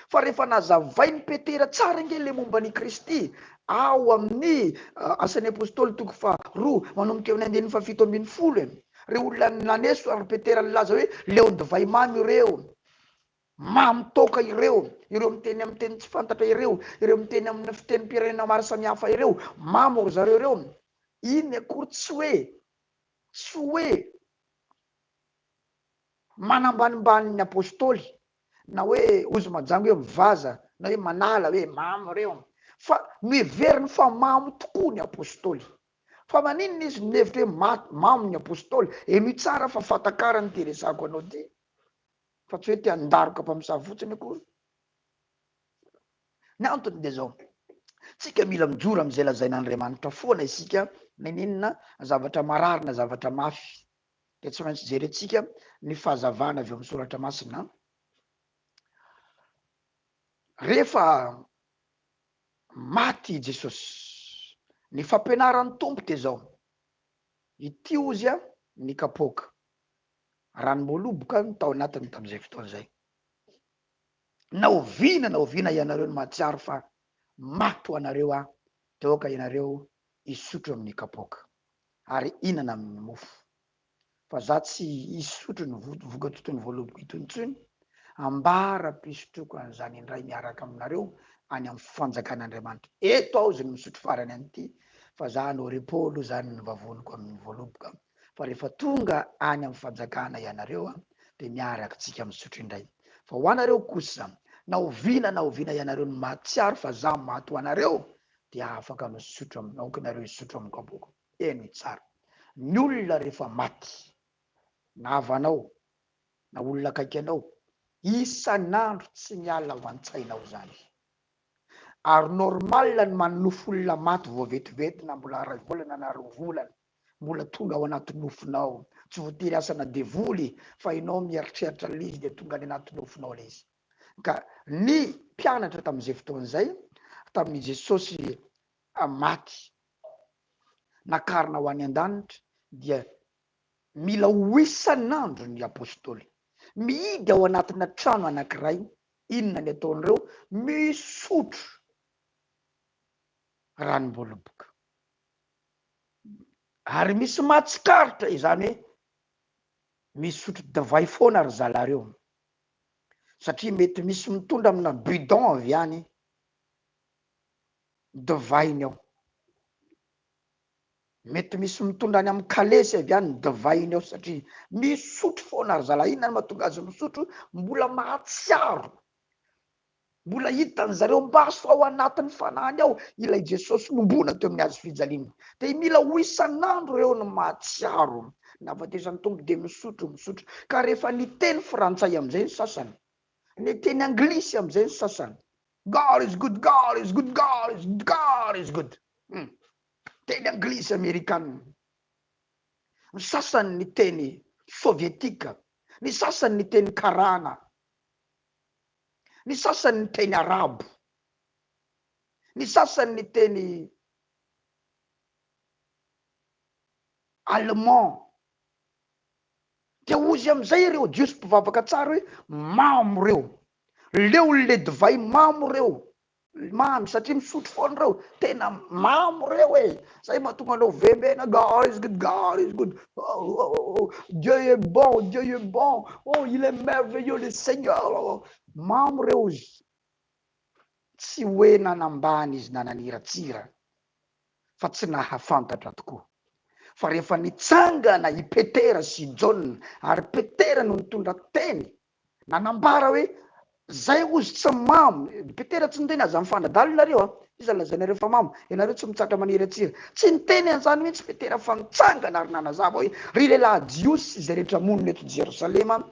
Fa rehefa nazavain'i Petera tsara ange le momba an'i Kristy ao amin'ny Asan'ny Apostoly toko faharoa manomboka eo amin'ny andininy fahafito ambin'ny folo e. Ireo olona naneso ary Petera nilaza hoe leon-divay mamy ireo. Mamy toaka ireo, ireo miteny amin'ny teny tsy fantatra ireo, ireo miteny amin'ny fitenim-pirenena maro samihafa ireo, mamo ry zareo ireo. Iny akory tsy hoe, tsy hoe manambanimbany ny apostoly, na hoe hozy majanga hoe mivaza, na hoe manala hoe mamo ireo, fa noheveriny fa mamo tokoa ny apostoly. Fa maninona izy no nihevitra hoe mamo ny apostoly? Henoy tsara fa fatakarany ity resako anao ity. fa tsy hoe te handaroka mpamosavy fotsiny akory. Ny antony dia izao, tsika mila mijoro amin'izay lazain'Andriamanitra foana isika, na inona zavatra marary na zavatra mafy, dia tsy maintsy jerentsika ny fahazavana avy ao amin'ny soratra masina. Rehefa maty i Jesosy, ny fampianaran'ny Tompo dia izao, ity ozy ny kapoaka, Ranom-boaloboka no tao anatiny tamin'izay fotoana izay. Na oviana na oviana ianareo no mahatsiaro fa maty ho anareo aho, dia aoka ianareo hisotro amin'ny kapoaka, ary hihinana amin'ny mofo. Fa za tsy hisotro ny vokatr'itony voaloboka itony intsony, ambara-pisotroako an'izany indray miaraka aminareo any amin'ny fanjakan'Andriamanitra. Eto aho izy no misotro farany an'ity, fa za hanao repos aloha izany ny vavoniko amin'ny voaloboka. fa rehefa tonga any amin'ny fanjakana ianareo dia miaraka tsika misotro indray. Fa ho anareo kosa, na oviana na oviana ianareo no mahatsiaro fa za maty ho anareo, dia afaka misotro amin'ny, aoka ianareo hisotro amin'ny kapoaka. Henoy tsara. Ny olona rehefa maty, na havanao, na olona akaiky anao, isan'andro tsy miala ao an-tsainao izany. Ary normal ny manonofy olona maty vao vetivety na mbola iray volana na roa volana. Mbola tonga ao anaty nofinao. Tsy voatery asana devoly fa ianao mieritreritra an'ilay izy dia tonga any anaty nofinao ilay izy. Ka ny mpianatra tamin'izay fotoana izay, tamin'i Jesosy maty nakarina ho any an-danitra dia mila ho isan'andro ny apostoly. Mihidy ao anatina trano anankiray, inona ny ataon'ireo? Misotro ranom-boaloboka. Ary misy mahatsikaritra izany hoe misotro divay foana ry zalahy ireo. Satria mety misy mitondra amina bidon avy any divainy ao. Mety misy mitondra any amin'ny kalesy avy any ny divainy ao satria misotro foana ry zalahy. Inona no mahatonga azy misotro? Mbola mahatsiaro, mbola hitan'ny zareo maso ao anatin'ny fanahiny ao ilay Jesosy nombona teo amin'ny hazo fijaliana. Dia mila ho isan'andro ireo no mahatsiaro. Nahafatesan'ny Tompo dia misotro, misotro. Ka rehefa niteny frantsay amin'izay ny sasany, niteny anglisy amin'izay ny sasany, God is good, God is good, God is good, God is good. Hmm. Teny anglisy amerikana. Ny sasany niteny sovietika, ny sasany niteny karana, ny sasany niteny arabo, ny sasany niteny allemand. Dia hozy amin'izay ireo jiosy mpivavaka tsara hoe mamo ireo, leon'le divay mamo ireo, Mamy satria misotro foana ireo, tena mamo ireo e! Zay mahatonga anao vembena, God is good, God is good, oh oh oh oh, Dieu est bon, Dieu est bon, oh il est merveilleux le Seigneur, mamo ireo izy. Tsy hoe nanambany izy na naniratsira fa tsy nahafantatra tokoa. Fa rehefa nitsangana i Petera sy i Jaona, ary Petera no nitondra teny, Nanambara hoe, Zay ozy tsy mamo. Petera tsy niteny aza mifanadala nareo a! Iza lazainareo fa mamo? Ianareo tsy mitsahatra maniratsira. Tsy niteny an'izany mihitsy Petera fa nitsangana ary nanazava hoe, Ry lehilahy Jiosy sy izay rehetra monina eto Jerosalema,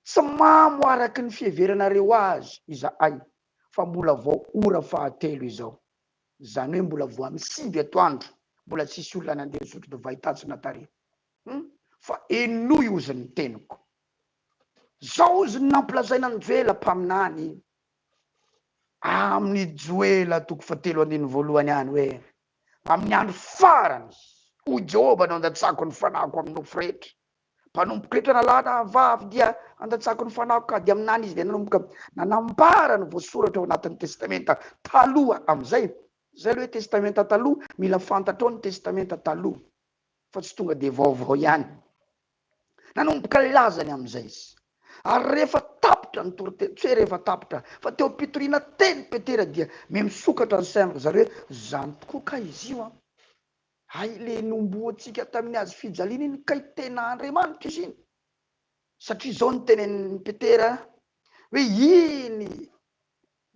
tsy mamo araka ny fiheveranareo azy izahay, fa mbola vao ora fahatelo izao. Izany hoe mbola vao amin'ny sivy atoandro, mbola tsisy olona nandeha nisotro divay tatsy na tary. Hum fa henoy ozy ny teniko. Zao ozy ny nampilazaina an'i Joela mpaminany amin'ny Joela toko fahatelo andininy voalohany any hoe, Amin'ny andro farany, hoy Jehovah, no handatsako ny fanahiko amin'ny nofo rehetra. Mpanompoko rehetra na lahy na vavy dia handatsako ny fanahiko ka dia aminany izy dia nanomboka nanambara ny voasoratra ao anatin'ny Testamenta Taloha amin'izay. Izay aloha hoe Testamenta Taloha, mila fantatrao ny Testamenta Taloha. fa tsy tonga dia vaovao ihany. Nanomboka nilaza ny amin'izay izy. Ary rehefa tapitra ny toriteny, tsy hoe rehefa tapitra, fa teo am-pitoriana teny Petera dia miha misokatra ny sain-dry zareo hoe izany tokoa kay izy io an! Hay le nombohantsika tamin'ny hazo fijaliana iny kay tena Andriamanitra izy iny. Satria izao no tenenin'i Petera hoe iny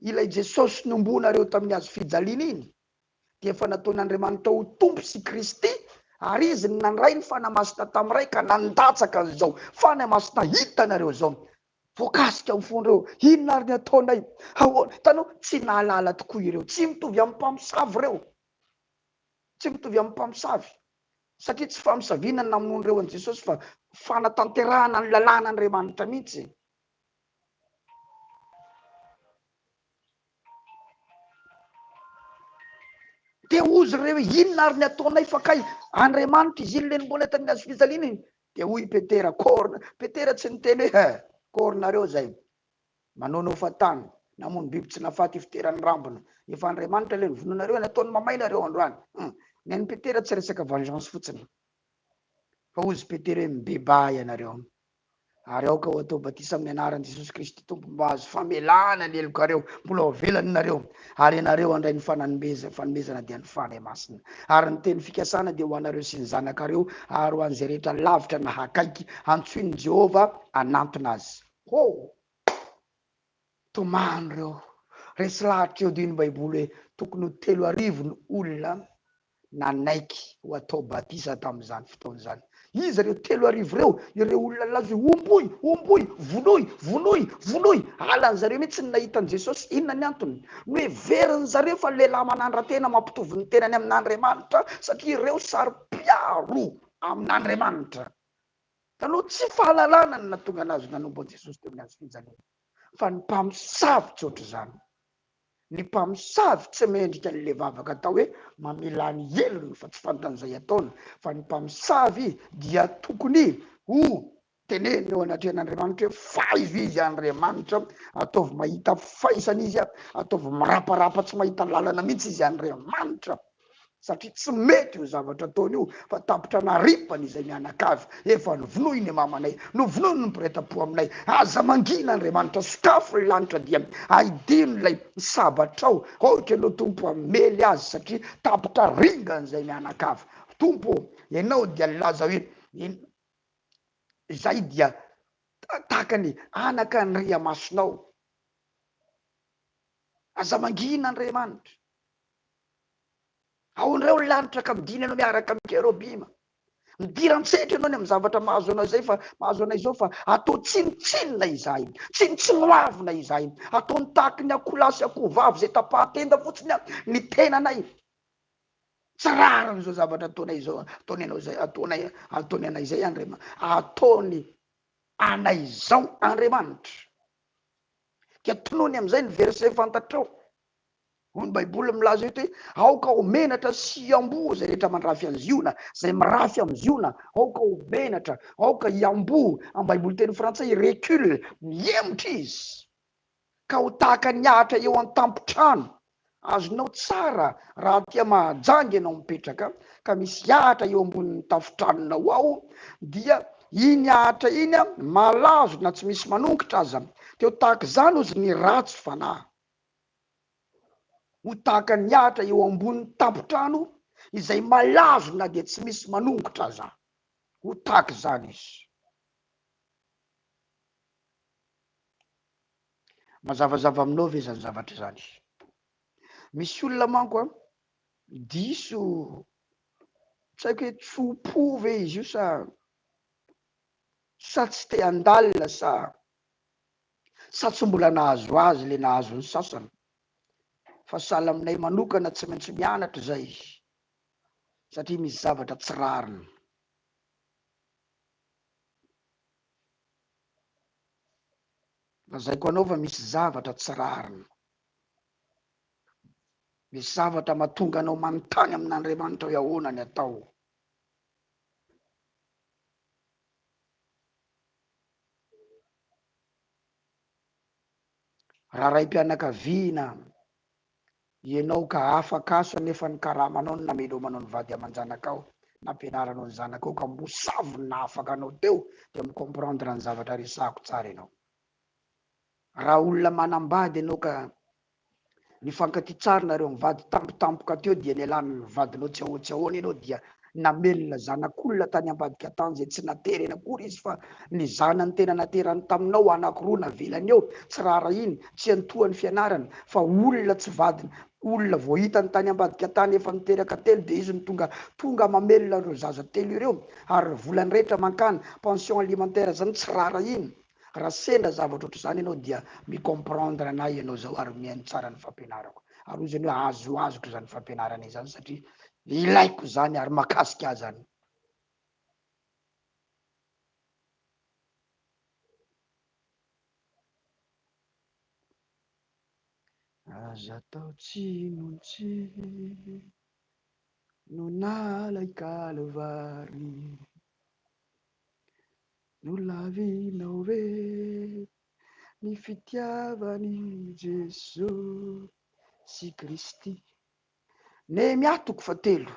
ilay Jesosy nomboanareo tamin'ny hazo fijaliana iny dia efa nataon'Andriamanitra ho Tompo sy Kristy, ary Izy no nandray ny Fanahy Masina tamin'ny Ray ka nandatsaka an'izao Fanahy Masina hitanareo izao. Voakasika ny fon'ireo, inona ary ny ataonay? Ahoana? Hitanao, tsy nahalala tokoa ireo. Tsy mitovy amin'ny mpamosavy ireo. Tsy mitovy amin'ny mpamosavy. Satria tsy famosaviana ny namonoan'ireo an'i Jesosy fa fanatanterahana ny lalàn'Andriamanitra mihitsy. Dia hozy ireo hoe, Inona ary ny ataonay fa kay Andriamanitra izy iny le mbola tamin'ny hazo fijaliana iny? Dia hoy i Petera, Kôrna. Petera tsy niteny hoe, He, kôrnareo izay. Manaonao fahatany, namono biby tsy nahafaty hifiteran'ny rambony. Efa Andriamanitra ilay novonoinareo, nataony mamay nareo androany. Hum. Ny an'i Petera tsy resaka vengeance fotsiny. Fa hozy Petera hoe, Mibebaha ianareo. Ary aoka ho atao batisa amin'ny anaran'i Jesosy Kristy Tompo mba hahazo famelana ny helokareo, mbola ho avelany nareo, ary ianareo handray ny fananomeza, fanomezana dia ny Fanahy Masina. Ary ny teny fikasana dia ho anareo sy ny zanakareo ary ho an'izay rehetra lavitra na akaiky, antsoin'i Jehovah hanantona azy. Ho! Tomany ireo. Resy lahatra eo dia ny Baiboly hoe tokony ho 3000 ny olona nanaiky ho atao batisa tamin'izany fotoana izany. Iza ireo 3000 ireo? Ireo olona nilaza hoe homboy, homboy, vonoy, vonoy, vonoy. Halan'ny zareo mihitsy ny nahita an'i Jesosy. Inona ny antony? Noheverin'ny zareo fa lehilahy manandra-tena mampitovy ny tenany amin'Andriamanitra satria ireo saro-piaro amin'Andriamanitra. Taloha tsy fahalalana no nahatonga anazy nanompo an'i Jesosy teo amin'ny hazo fijaliana, fa ny mpamosavy tsy ohatr'izany. Ny mpamosavy tsy mendrika an'ilay vavaka atao hoe mamela ny helony fa tsy fantany izay ataony, fa ny mpamosavy dia tokony ho tenenina eo anatrehan'Andriamanitra hoe faizo izy Andriamanitra, ataovy mahita faisana izy, ataovy miraparapa tsy mahita lalana mihitsy izy Andriamanitra. Satria tsy mety io zavatra ataony io fa tapitra naripany izay mianakavy, efa novonoiny ny mamanay, novonoiny ny mpiray tampo aminay, aza mangina Andriamanitra, sokafo ny lanitra dia aidino ilay sabatrao, aoka ianao Tompo hamely azy satria tapitra ringany izay mianakavy. Tompo ô, ianao dia nilaza hoe izay dia tahaka ny anaka ny riamasonao. Aza mangina Andriamanitra. Ao indray ny lanitra ka midina ianao miaraka amin'ny kerobima. Midira an-tsehatra ianao ny amin'ny zavatra mahazo anao izay fa mahazo anay izao fa atao tsinontsinona izahay, tsinontsinoavina izahay, ataony tahaky ny akoholahy sy akohovavy izay tapahan-tenda fotsiny ny tenanay. Tsy rariny izao zavatra ataonay izao, ataony anao izay, ataonay, ataony anay izay Andriamanitra, ataony anay izao Andriamanitra. Dia tonony amin'izay ny verset fantatrao. Hoy ny Baiboly milaza eto hoe, Aoka ho menatra sy hiamboho izay rehetra mandrafy an'i Ziona, izay mirafy amin'i Ziona, aoka ho menatra, aoka hiamboho, amin'ny Baiboly teny frantsay, recule, mihemotra izy, ka ho tahaka ny ahitra eo an-tampon-trano. Azonao tsara raha aty Mahajanga ianao mipetraka, ka misy ahitra eo ambonin'ny tafon-tranonao ao, dia iny ahitra iny malazo na tsy misy manongotra aza, dia ho tahaka izany hozy ny ratsy fanahy. Ho tahaka ny ahitra eo ambony tampon-trano izay malazo na dia tsy misy manongotra aza. Ho tahaka izany izy. Mazavazava aminao ve izany zavatra izany? Misy olona manko an, diso, tsy haiko hoe tso-po ve izy io sa sa tsy te handalina sa sa tsy mbola nahazo azy le nahazo ny sasany fa sahala aminay manokana tsy maintsy mianatra izay satria misy zavatra tsy rariny. Lazaiko anao fa misy zavatra tsy rariny. Misy zavatra mahatonga anao manontany amin'Andriamanitra hoe ahoana ny atao. Raha raim-pianakaviana ianao ka afaka asa nefa ny karamanao no namelomanao ny vady aman-janakao, nampianaranao ny zanakao ka mosavy ny nahafaka anao teo dia mi-comprendre ny zavatra resahako tsara ianao. Raha olona manambady ianao ka Nifankatia tsara nareo mivady tampotampoka teo dia nialan'ny vadinao tsy ahoa tsy ahoana ianao dia namelona zanak'olona tany ambadika tany izay tsy nateriny akory izy fa ny zanany tena naterany taminao anankiroa navelany eo tsy raharahiany tsy antohany fianarany fa olona tsy vadiny olona vao hitany tany ambadika tany efa niteraka telo dia izy no tonga tonga mamelona ireo zaza telo ireo ary ny volany rehetra mankany pension alimentaire zany tsy raharahiany Raha sendra zavatra ohatr'izany ianao dia mi comprendre anah ianao zao ary mihaino tsara ny fampianarako. Ary hoy izy hoe azoazoko izany fampianarana izany satria ilaiko izany ary makasika ahy izany. Aza atao tsinontsinona ilay kalvary. Nolavinao ve ny fitiavan'i Jesoa sy Kristy? Nehemia toko fahatelo.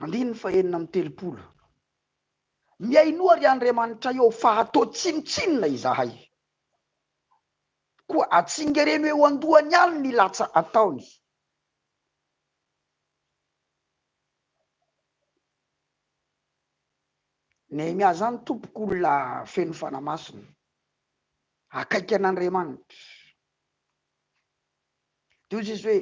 Andininy fahenina amby telopolo. Mihainoa ry Andriamanitray ô, fa atao tsinontsinona izahay. Koa atsingereno eo an-dohany ihany ny latsa ataony. Nehemia zany tompoko olona feno fanahy masina, akaiky an'Andriamanitra. Dia hoy izy hoe,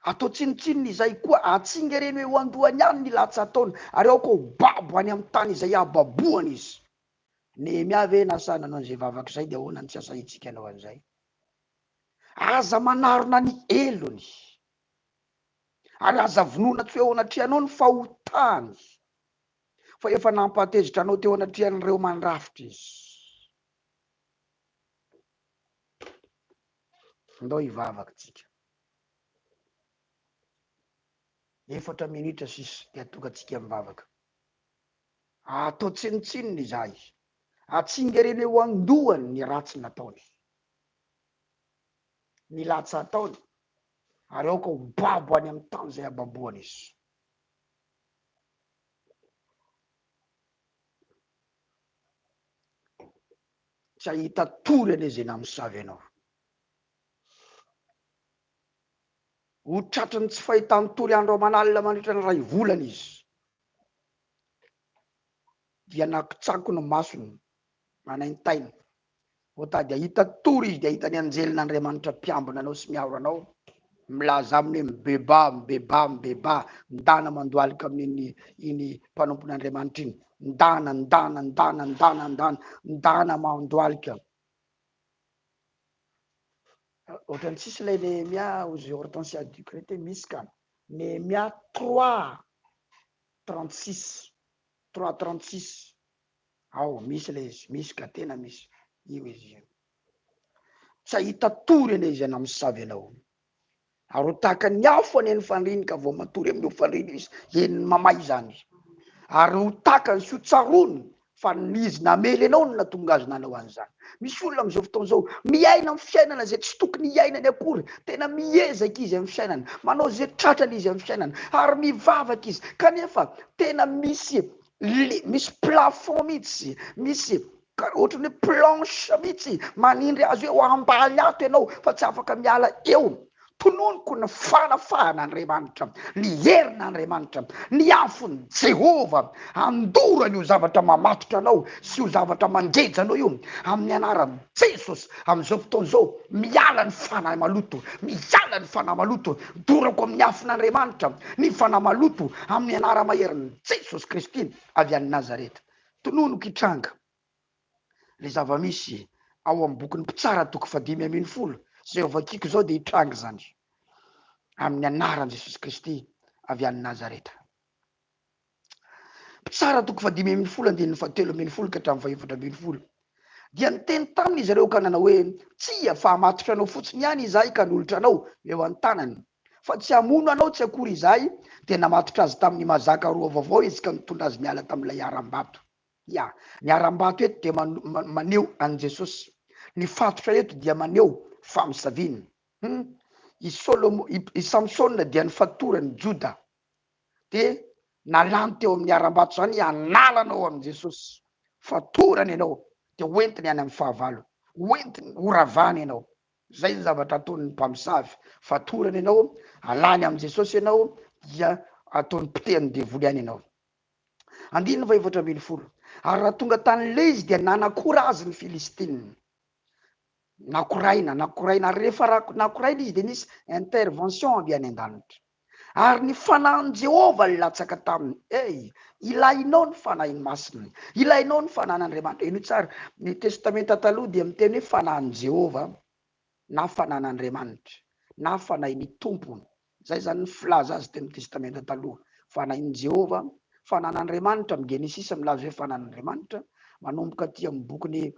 Atao tsinontsinona izay, koa atsingereno eo an-dohany ihany ny latsa ataony, ary aoka ho babo any amin'ny tany izay hababoany izy. Nehemia ve nasahy nanao an'izay vavaka izay, dia ahoana no tsy asahintsika hanao an'izay? Aza manarona ny helony, ary aza vonoina tsy ho eo anatrehanao ny fahotany, fa efa nampahatezitra anao teo anatrehan'ireo mandrafitra izy. Andao hivavaka tsika. Efatra minitra sisa dia tonga antsika mivavaka. Atao tsinontsinona izahay. Atsingereno eo an-dohany ny ratsy nataony. Ny latsa ataony, ary aoka ho babo any amin'ny tany izay hababoany izy. Tsy hahita tory anie izay namosavy anao. Ho tratry ny tsy fahitan-tory andro aman'alina mandritra ny iray volana izy. Dia nakotsako ny masony, manaintaina. Vao tady hahita tory izy dia hahita ny anjelin'Andriamanitra mpiambina anao sy miaro anao, milaza aminy hoe mibebaha, mibebaha, mibebaha, ndana mandohalika amin'iny iny mpanompon'Andriamanitra iny, ndana, ndana, ndana, ndana, ndana, ndana mandohalika. Ohatran'ny tsisy ilay Nehemia hozy Hortensia Ducreté, misy ka. Nehemia 3 36, 3 36, ao misy ilay izy, misy ka, tena misy io izy io. Tsy hahita tory anie izay namosavy anao. Ary ho tahaka ny afo anie ny fandriny ka vao matory amin'io fandriny io izy, henony mamay izany. Ary ho takany sy ho tsaroany fa ny izy namely anao no nahatonga azy nanao an'izany. Misy olona amin'izao fotoana izao miaina amin'ny fiainana izay tsy tokony hiainany akory, tena miezaka izy amin'ny fiainana, manao izay tratrany izy amin'ny fiainana, ary mivavaka izy, kanefa tena misy misy plafond mihitsy, misy ohatran'ny hoe planche mihitsy manindry azy hoe ho ambany ato ianao fa tsy afaka miala eo. Tononiko ny fanafahan'Andriamanitra, ny herin'Andriamanitra, ny afon'i Jehovah handoro an'io zavatra mamatotra anao sy io zavatra mangeja anao io amin'ny anaran'i Jesosy. Amin'izao fotoana izao, miala ny fanahy maloto, miala ny fanahy maloto, dorako amin'ny afon'Andriamanitra ny fanahy maloto amin'ny anara-maherin'i Jesosy Kristy avy any Nazareta. Tononiko hitranga le zava-misy ao amin'ny bokin'ny Mpitsara toko fahadimy ambin'ny folo, izay ho vakiko izao dia hitranga izany amin'ny anaran'i Jesosy Kristy avy any Nazareta. Mpitsara toko fahadimy ambin'ny folo andininy fahatelo ambin'ny folo ka hatramin'ny fahefatra ambin'ny folo. Dia niteny taminy izy ireo ka nanao hoe, Tsia, fa hamatotra anao fotsiny ihany izahay ka hanolotra anao eo an-tanany, fa tsy hamono anao tsy akory izahay. Dia namatotra azy tamin'ny mazaka roa vaovao izy ka nitondra azy niala tamin'ilay harambato. Ya, ny harambato eto dia maneho an'i Jesosy. Ny fatotra eto dia maneho famosaviana. Hum, i Solomo, i Samsona dia nifatoran'i Joda. Dia nalany teo amin'ny harambato izany hanala anao amin'i Jesosy. Fatorany ianao, dia hoentiny any amin'ny fahavalo. Hoentiny, horavany ianao. Zay ny zavatra ataon'ny mpamosavy, fatorany ianao, alany amin'i Jesosy ianao, dia ataony potehan'ny devoly any ianao. Andininy faha-14. Ary raha tonga tany Lehy izy dia nanakora azy ny Filistina. Nakoraina, nakoraina, ary rehefa nakoraina izy dia nisy intervention avy any an-danitra. Ary ny fanahin'i Jehovah nilatsaka taminy. Ey, ilainao ny Fanahiny Masina. Ilainao ny fanahin'Andriamanitra. Henoy tsara, ny Testamenta Taloha dia miteny hoe fanahin'i Jehovah na fanahin'Andriamanitra na fanahin'ny Tompo. Izay izany ny filaza azy teo amin'ny Testamenta Taloha. Fanahin'i Jehovah, fanahin'Andriamanitra, amin'ny Genesisy milaza hoe fanahin'Andriamanitra, manomboka aty amin'ny bokin'ny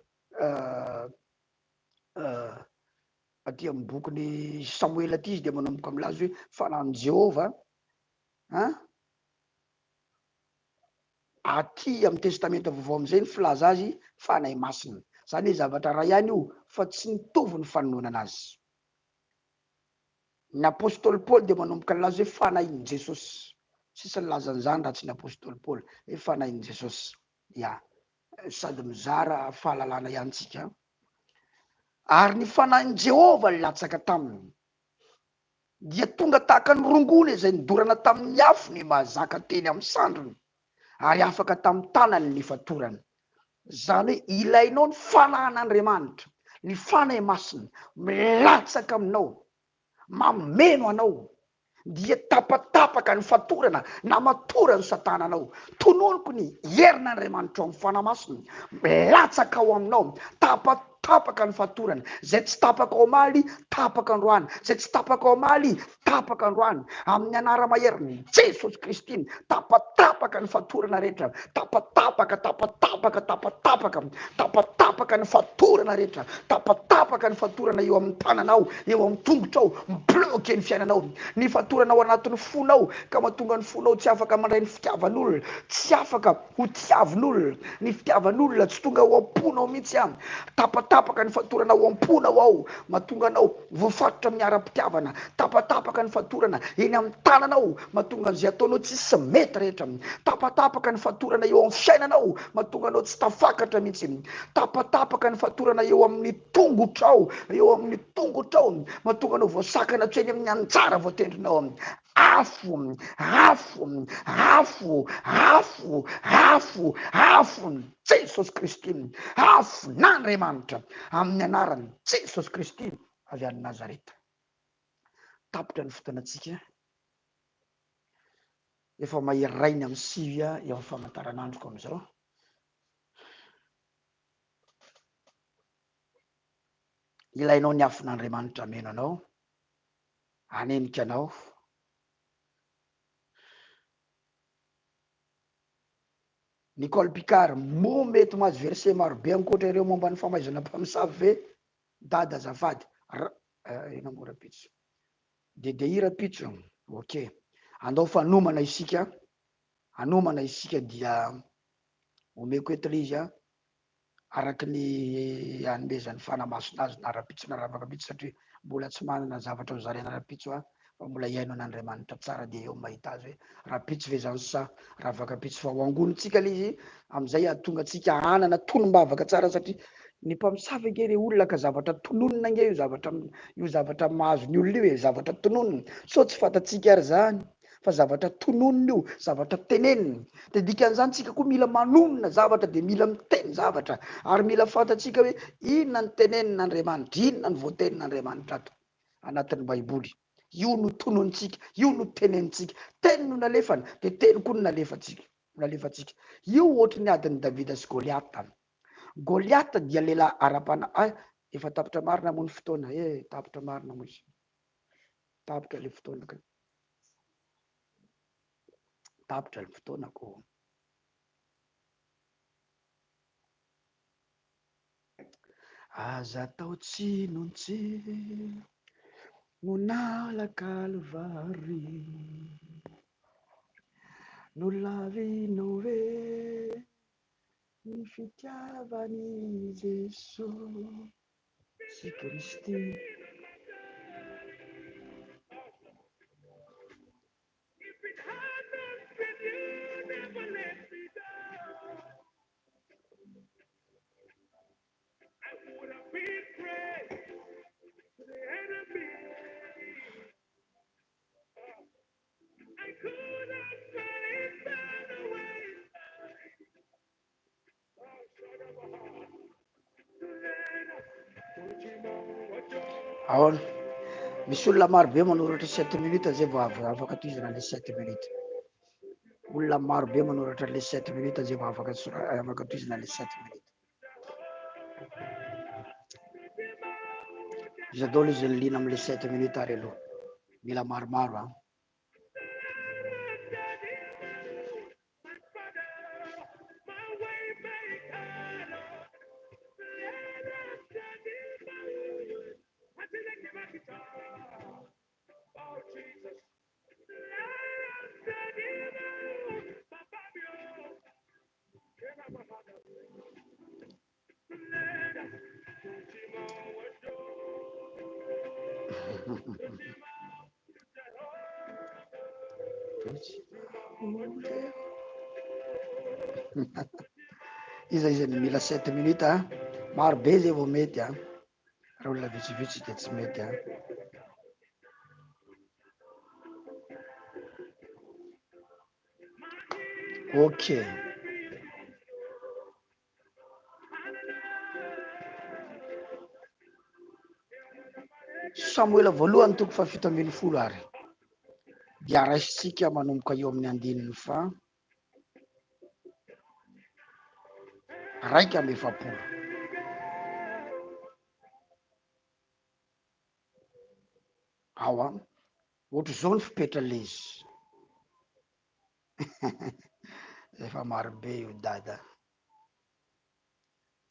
Aty amin'ny bokin'i Samoela aty izy dia manomboka milaza hoe fanahin'i Jehovah an! Aty amin'ny Testamenta Vaovao amin'izay ny filaza azy Fanahy Masina. Izany hoe zavatra iray ihany io fa tsy nitovy ny fanononana azy. Ny apostoly Paoly dia manomboka nilaza hoe Fanahin'i Jesosy. Tsisy nilaza an'izany raha tsy ny apostoly Paoly hoe Fanahin'i Jesosy. Ya. Sady mizara fahalalana ihany tsika. Ary ny fanahin'i Jehovah nilatsaka taminy. Dia tonga tahaka ny rongony izay nodorana tamin'ny afo ny mahazaka teny amin'ny sandriny, ary afaka tamin'ny tanany ny fatorany. Izany hoe ilainao ny fanahin'Andriamanitra, ny Fanahy Masina, milatsaka aminao, mameno anao, dia tapatapaka ny fatorana namatoran'i Satana anao. Tononiko ny herin'Andriamanitra ao amin'ny Fanahy Masina, milatsaka ao aminao, tapatapaka. Tapaka ny fatorana. Izay tsy tapaka omaly, tapaka androany. Izay tsy tapaka omaly, tapaka androany. Amin'ny anara-maherin'i Jesosy Kristy, tapatapaka ny fatorana rehetra. Tapatapaka, tapatapaka, tapatapaka. Tapatapaka ny fatorana rehetra. Tapatapaka ny fatorana eo amin'ny tananao, eo amin'ny tongotrao, mi-bloquer ny fiainanao. Ny fatorana ao anatin'ny fonao ka mahatonga ny fonao tsy afaka mandray ny fitiavan'olona, tsy afaka ho tiavin'olona, ny fitiavan'olona tsy tonga ao am-ponao mihitsy an, tapatapaka ny fatorana ao am-ponao ao, mahatonga anao voafatotra amin'ny ara-pitiavana, tapatapaka ny fatorana eny amin'ny tananao, mahatonga an'izay ataonao tsisy mety rehetra, tapatapaka ny fatorana eo amin'ny fiainanao, mahatonga anao tsy tafakatra mihitsy, tapatapaka ny fatorana eo amin'ny tongotrao, eo amin'ny tongotrao, mahatonga anao voasakana tsy eny amin'ny anjara voatendrinao. Afo, afo, afo, afo, afo, afon'i Jesosy Kristy, afon'Andriamanitra, amin'ny anaran'i Jesosy Kristy avy any Nazareta. Tapitra ny fotoanantsika. Efa mahery rainy amin'ny sivy eo amin'ny famantaranandroko amin'izao. Ilainao ny afon'Andriamanitra hameno anao. hanenika anao. Nicole Picard, moa mety mahazo verset marobe ankoatra ireo momba ny famaizana mpamosavy ve dada azafady? Ra, inona moa rapitso? DDI rapitso, ok. Andao fa hanomana isika, hanomana isika dia omeko eto ilay izy an. araka ny anomezan'ny Fanahy Masina azy na rahampitso na rahavakapitso satria mbola tsy manana zavatra ho zaraina rahampitso aho fa mbola hihaino an'Andriamanitra tsara dia eo mahita azy hoe rahampitso ve izany sa rahavakapitso fa ho angonintsika ilay izy amin'izay hahatonga antsika hanana tonom-bavaka tsara satria ny mpamosavy ange re olona ka zavatra tononina ange io zavatra io zavatra mahazo ny olona io e, zavatra tononina sao tsy fantatsika ary izany. fa zavatra tononina io, zavatra tenenina. Dia dikan'izany tsika koa mila manonona zavatra dia mila miteny zavatra ary mila fantatsika hoe inona ny tenenin'Andriamanitra, inona ny voatenin'Andriamanitra ato anatin'ny baiboly. Io no tononintsika, io no tenenintsika. Teny no nalefany dia teny koa no nalefantsika, nalefantsika. Io ohatry ny adin'i Davida sy Goliata. Goliata dia lehilahy ara-panahy, ah, efa tapitra marina moa ny fotoana, eh, tapitra marina moa izy. Tapitra ilay fotoana ka. Tapitra ny fotoana ko. Aza atao tsinontsinona la Kalvary. Nolavinao ve ny fitiavan'i Jesoa? sy Kristy. Ahoana? Misy olona maro be manoratra sept minutes zay vao avy afaka tohizana le sept minutes. Olona maro be manoratra le sept minutes zay vao afaka afaka tohizana le sept minutes. Iza daholo izy ny liana am'le sept minutes ary aloha? Mila maromaro an. Iza iza ny mila sept minutes a? Maro be zay vao mety a. Raha olona vitsivitsy dia tsy mety a. Ok. Samoela voalohany toko faha 17 ary dia raisintsika manomboka eo amin'ny andininy faha 41. Ao an! Ohatr'izao ny fipetra ilay izy. Efa marobe io dada.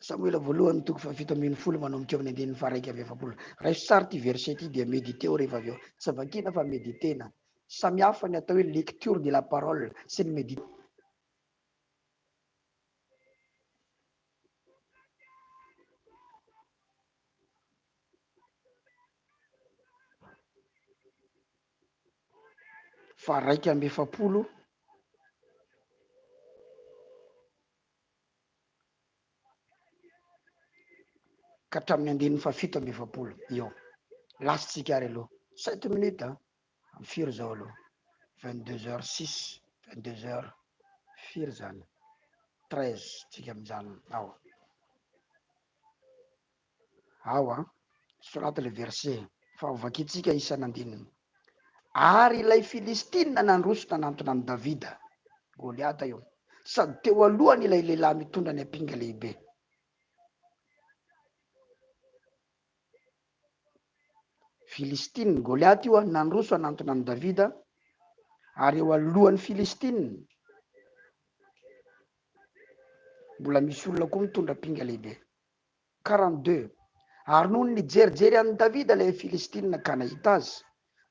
Samoela voalohany toko faha-17 manomboka eo amin'ny andininy faha-41. Raiso tsara ity verset ity dia mediteo rehefa avy eo. Tsy vakiana fa meditena. Samy hafa ny atao hoe lecture de la parole sy ny medite. Faha-41 ka hatramin'ny andininy faha-47 eo. Lasintsika ary aloha. Sept minutes an. Amin'ny firy izao aloha? 22 heures six, 22 heures firy izany? 13 tsika mijanona ao. Ao an, soraty ilay verset fa ho vakintsika isan'andininy. Ary ilay Filistina nandroso nanantona an'i Davida, Goliata io, sady teo alohany ilay lehilahy mitondra ny ampinga lehibe. Filistina, Goliata io an, nandroso hanantona an'i Davida, ary eo alohan'ny Filistina, mbola misy olona koa mitondra ampinga lehibe. 42 ary nony nijerijery an'i Davida ilay Filistina ka nahita azy,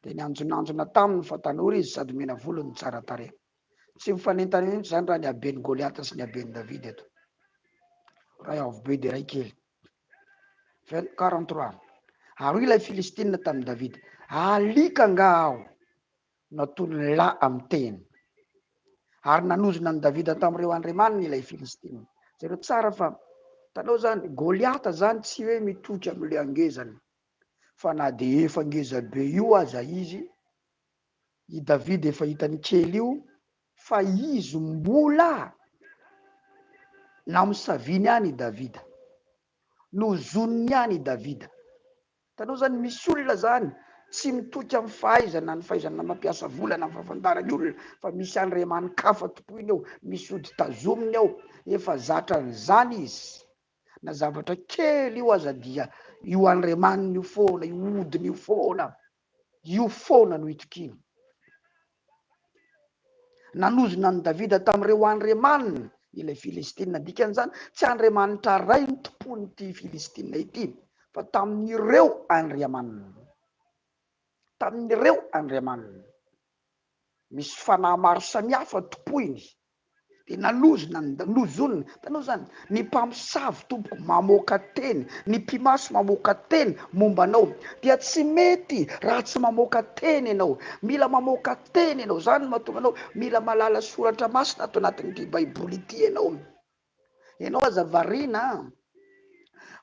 dia nianjonanjona taminy fa tanora izy sady mena volo no tsara tarehy. Tsy mifanentana mihitsy izany raha ny haben'i Goliata sy ny haben'i Davida eto. Iray avo be dia iray kely. 43 ary hoy ilay Filistina tamin'i Davida, Alika angaha aho nataon'ny lahy amin'ny tehiny. Ary nanozona an'i Davida tamin'ireo andriamaniny ilay Filistina. Jereo tsara fa hitanao izany, Goliata izany tsy hoe mitoky amin'ilay hangezany, fa na dia efa ngeza be io aza izy, i Davida efa hitany kely io, fa izy mbola namosaviny ihany i Davida. Nozoniny ihany i Davida. Hitanao zany, misy olona zany tsy mitoky amin'ny fahaizana, ny fahaizana mampiasa vola na ny fahafantarany olona, fa misy andriamani-kafa tompoiny ao, misy ody tazominy ao, efa zatra an'izany izy. Na zavatra kely io aza dia io andriamaniny io foana, io odiny io foana, io foana no itokiany. Nanozona an'i Davida tamin'ireo andriamaniny ilay Filistina. Dikan'izany, tsy Andriamanitra iray no tompoin'ity Filistina ity, fa tamin'ireo andriamaniny. Tamin'ireo andriamaniny. Misy fanahy maro samihafa tompoiny. Dia nanozona ny, nozonina. Hitanao izany? Ny mpamosavy tompoko mamoaka teny, ny mpimasy mamoaka teny momba anao, dia tsy mety raha tsy mamoaka teny ianao. Mila mamoaka teny ianao. Izany no mahatonga anao mila mahalala soratra masina ato anatin'ity Baiboly ity ianao. Ianao aza variana an!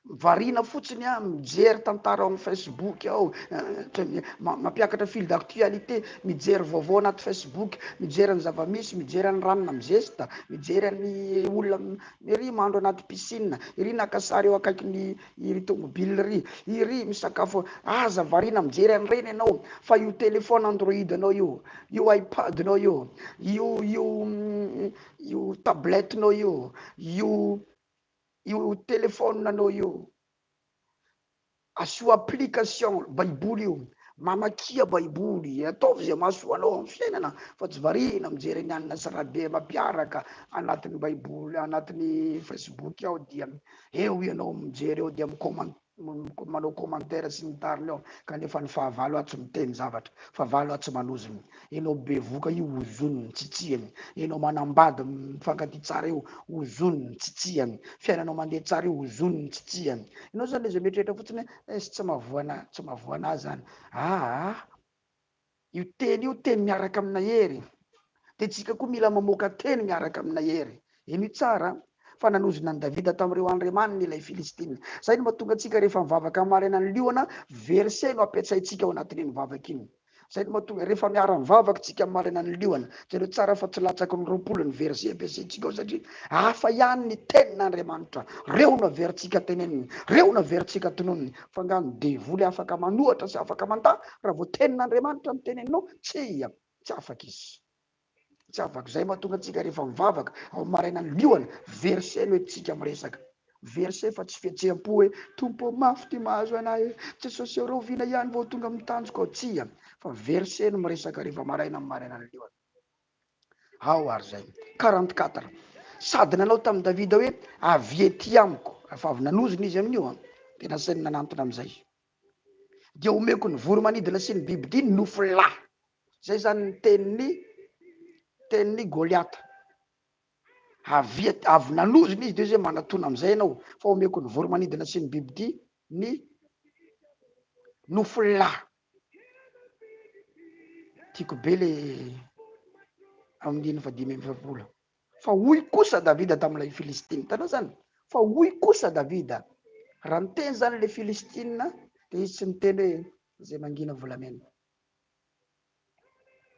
Variana fotsiny an, mijery tantara ao amin'ny Facebook ao, mampiakatra fil d'actualité, mijery vaovao anaty Facebook, mijery ny zava-misy, mijery an'i ranona mizesta, mijery an'ny olona iry mandro anaty piscine, iry naka sary eo akaikin'ny iry tomobile iry, iry misakafo, aza variana mijery an'ireny ianao fa io téléphone android anao io, io iPad-nao io, io io Io tablette-nao io, io io téléphone-nao io, asio application baiboly io, mamakia baiboly, ataovy izay mahasoa anao amin'ny fiainana fa tsy variana mijery an'i Anna sy Rabe mampiaraka anatin'ny baiboly, anatin'ny facebook ao dia eo ianao mijery eo dia mi-comment. manao commentaire sy ny tariny ao kanefa ny fahavalo atsy miteny zavatra, fahavalo atsy manozona, enao bevoka io ozoniny tsitsiany, enao manambady mifankatia tsara io ozoniny tsitsiany, fiainanao mandeha tsara io ozoniny tsitsiany, enao zany le zay mieritreritra fotsiny hoe es tsy mahavoa anah, tsy mahavoa anah zany, aa io teny io teny miaraka amina hery, dia tsika koa mila mamoaka teny miaraka amina hery, henoy tsara an, fa nanozona an'i Davida tamin'ireo andriamaniny ilay Filistina. Izay no mahatonga antsika rehefa mivavaka amin'ny marainan'ny liona, verset no ampiasaintsika ao anatin'iny vavaka iny. Izay no mahatonga rehefa miara-mivavaka tsika amin'ny marainan'ny liona, jereo tsara fa tsy latsaky ny 20 ny verset ampiasaintsika ao satria hafa ihany ny tenin'Andriamanitra. Reo no averintsika teneniny, reo no averintsika tononiny. Fa angaha ny devoly afaka manohatra sy afaka mandà raha vao tenin'Andriamanitra no teneninao? Tsia, tsy afaka izy. Tsy afaka. Izay mahatonga antsika rehefa mivavaka ao maraina ny liona, verset no entintsika miresaka. Verset fa tsy fihetseham-po hoe Tompo ô mafy ty mahazo anah e, Jesosy ô rahoviana ihany vao tonga amin'ny tanjoko aho, tsia fa verset no miresaka rehefa maraina amin'ny maraina ny liona. Ao ary zay. 44. Sady nanao tamin'i Davida hoe avia ety amiko, rehefa avy nanozona izy amin'io an, dia nasainy nanantona amin'izay. Dia omeko ny voro-manidina sy ny bibidia ny nofo lahy. Zay zany ny tenin'ny tenin'i Goliata. Avia, avy nanozona izy dia hoe manatona amin'izay ianao fa omeko ny voro-manidina sy ny bibidia ny nofo lahy. Tiako be le andininy faha-45. Fa hoy kosa Davida tamin'ilay Filistina, hitanao izany? Fa hoy kosa Davida, raha niteny izany ilay Filistina dia izy tsy niteny hoe izay mangina volamena,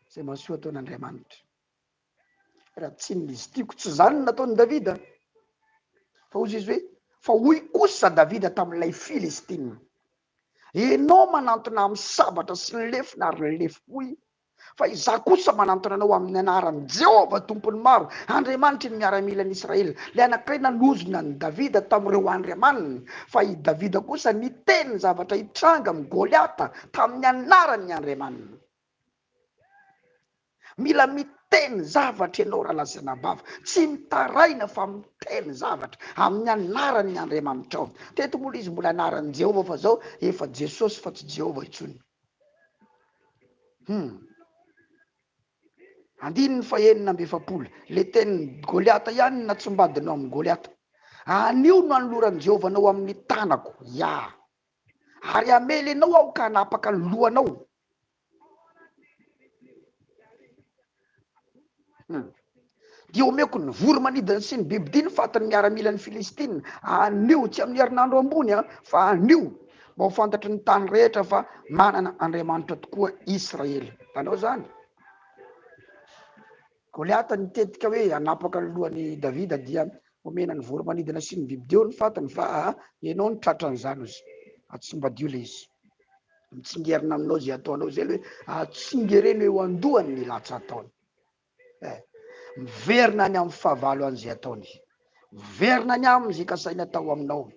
izay mahasoa ataon'Andriamanitra. Raha tsy ny izy tiako, tsy izany no nataon'i Davida. Fa hoy izy hoe, fa hoy kosa Davida tamin'ilay Filistina, Ianao manantona amin'ny sabatra sy ny lefona ary ny lefom-pohy, fa izaho kosa manantona anao amin'ny anaran'i Jehovah Tompon'ny maro, Andriamanitry ny miaramilan'i Israely. Ilay anankiray nanozona an'i Davida tamin'ireo andriamaniny, fa i Davida kosa niteny ny zavatra hitranga amin'i Goliata tamin'ny anaran'ny andriamaniny. Mila miteny zavatra ianao rahalahy sy anabavy, tsy mitaraina fa miteny zavatra amin'ny anaran'ny Andriamanitrao. Teto moa ilay izy mbola anaran'i Jehovah fa zao efa Jesosy fa tsy Jehovah intsony. Hum. Andininy fahenina amby efapolo, le tenin'i Goliata ihany no natsimbadinao amin'i Goliata. Anio no anoloran'i Jehovah anao amin'ny tanako, ya. Ary hamely anao aho ka hanapaka ny lohanao. Dia omeko ny voro-manidina sy ny bibidia ny fatin'ny miaramilan'ny Filistina, anio, tsy amin'ny herinandro ambony an, fa anio, mba ho fantatry ny tany rehetra fa manana Andriamanitra tokoa Israely. Hitanao izany? Goliata nitetika hoe hanapaka ny lohan'i Davida dia omena ny voro-manidina sy ny bibidia ny fatiny fa ianao no tratran'izany ozy. Atsimbadio ilay izy. Mitsingerina aminao izay ataonao izay aloha hoe atsingereno eo andohany ny latsa ataony. Eh, miverina any amin'ny fahavalo any izay ataony. Miverina any aminy izay kasainy atao aminao.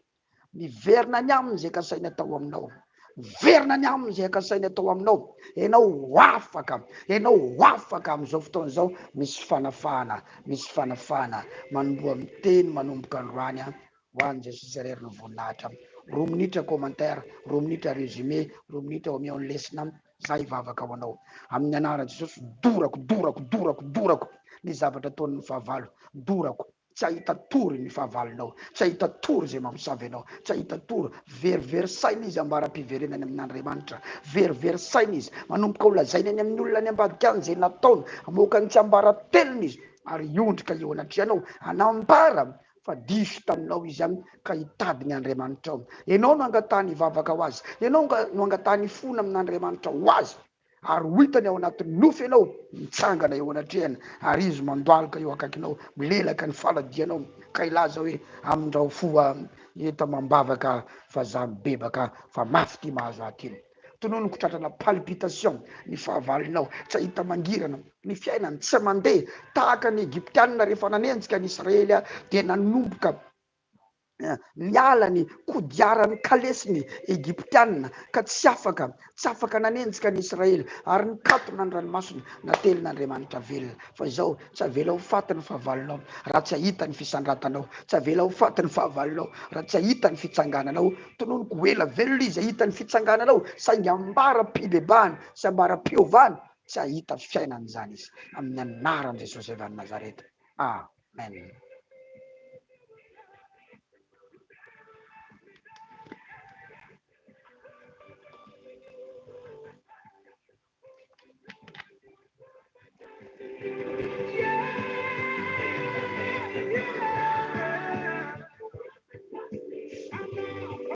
Miverina any aminy izay kasainy atao aminao. Miverina any aminy izay kasainy atao aminao. Ianao ho afaka, ianao ho afaka amin'izao fotoana izao. Misy fanafahana, misy fanafahana. Manomboha miteny manomboka androany an. Ho an'i Jesosy irery ny voninahitra. Roa minitra commentaire, roa minitra résumé, roa minitra omeo ny lesona, za hivavaka ho anao. Amin'ny anaran'i Jesosy, dorako, dorako, dorako, dorako ny zavatra ataon'ny fahavalo, dorako. Tsy hahita tory ny fahavalonao, tsy hahita tory izay mamosavy anao, tsy hahita tory. Verivery saina izy ambara-piverenany amin'Andriamanitra. Verivery saina izy. Manomboka ho lazainy any amin'ny olona any ambadika any izay nataony. Hamoaka ny tsiambaratelony izy ary hiondrika eo anatrehanao, hanambara fa diso taminao izy an, ka hitady ny Andriamanitrao. Ianao no angatahany hivavaka ho azy, ianao no angatahany hifona amin'Andriamanitra ho azy, ary ho hitany ao anatin'ny nofy ianao mitsangana eo anatrehany, ary izy mandohalika eo akaikinao, milelaka ny faladianao, ka hilaza hoe, Amindrao fo aho, eto amam-bavaka fa za mibebaka fa mafy ity mahazo ahy ity. Tononiko tratrana palpitation ny fahavalonao, tsy hahita mangirana ny fiainany, tsy mandeha tahaka ny Egyptiana rehefa nanenjika ny Israely dia nanomboka niala ny kodiaran'ny kalesiny Egyptiana ka tsy afaka, tsy afaka nanenjika ny Israely ary nikatona ny ranomasina natelin'Andriamanitra velona. Fa izao, tsy avela ho faty ny fahavalonao raha tsy hahita ny fisandratanao, tsy avela ho faty ny fahavalonao raha tsy hahita ny fitsangananao. Tononiko ho ela velona izy hahita ny fitsangananao, saingy ambara-pibebahana sy ambara-piovana tsy hahita fiainana izany izy. Amin'ny anaran'i Jesosy avy any Nazareta. Amen.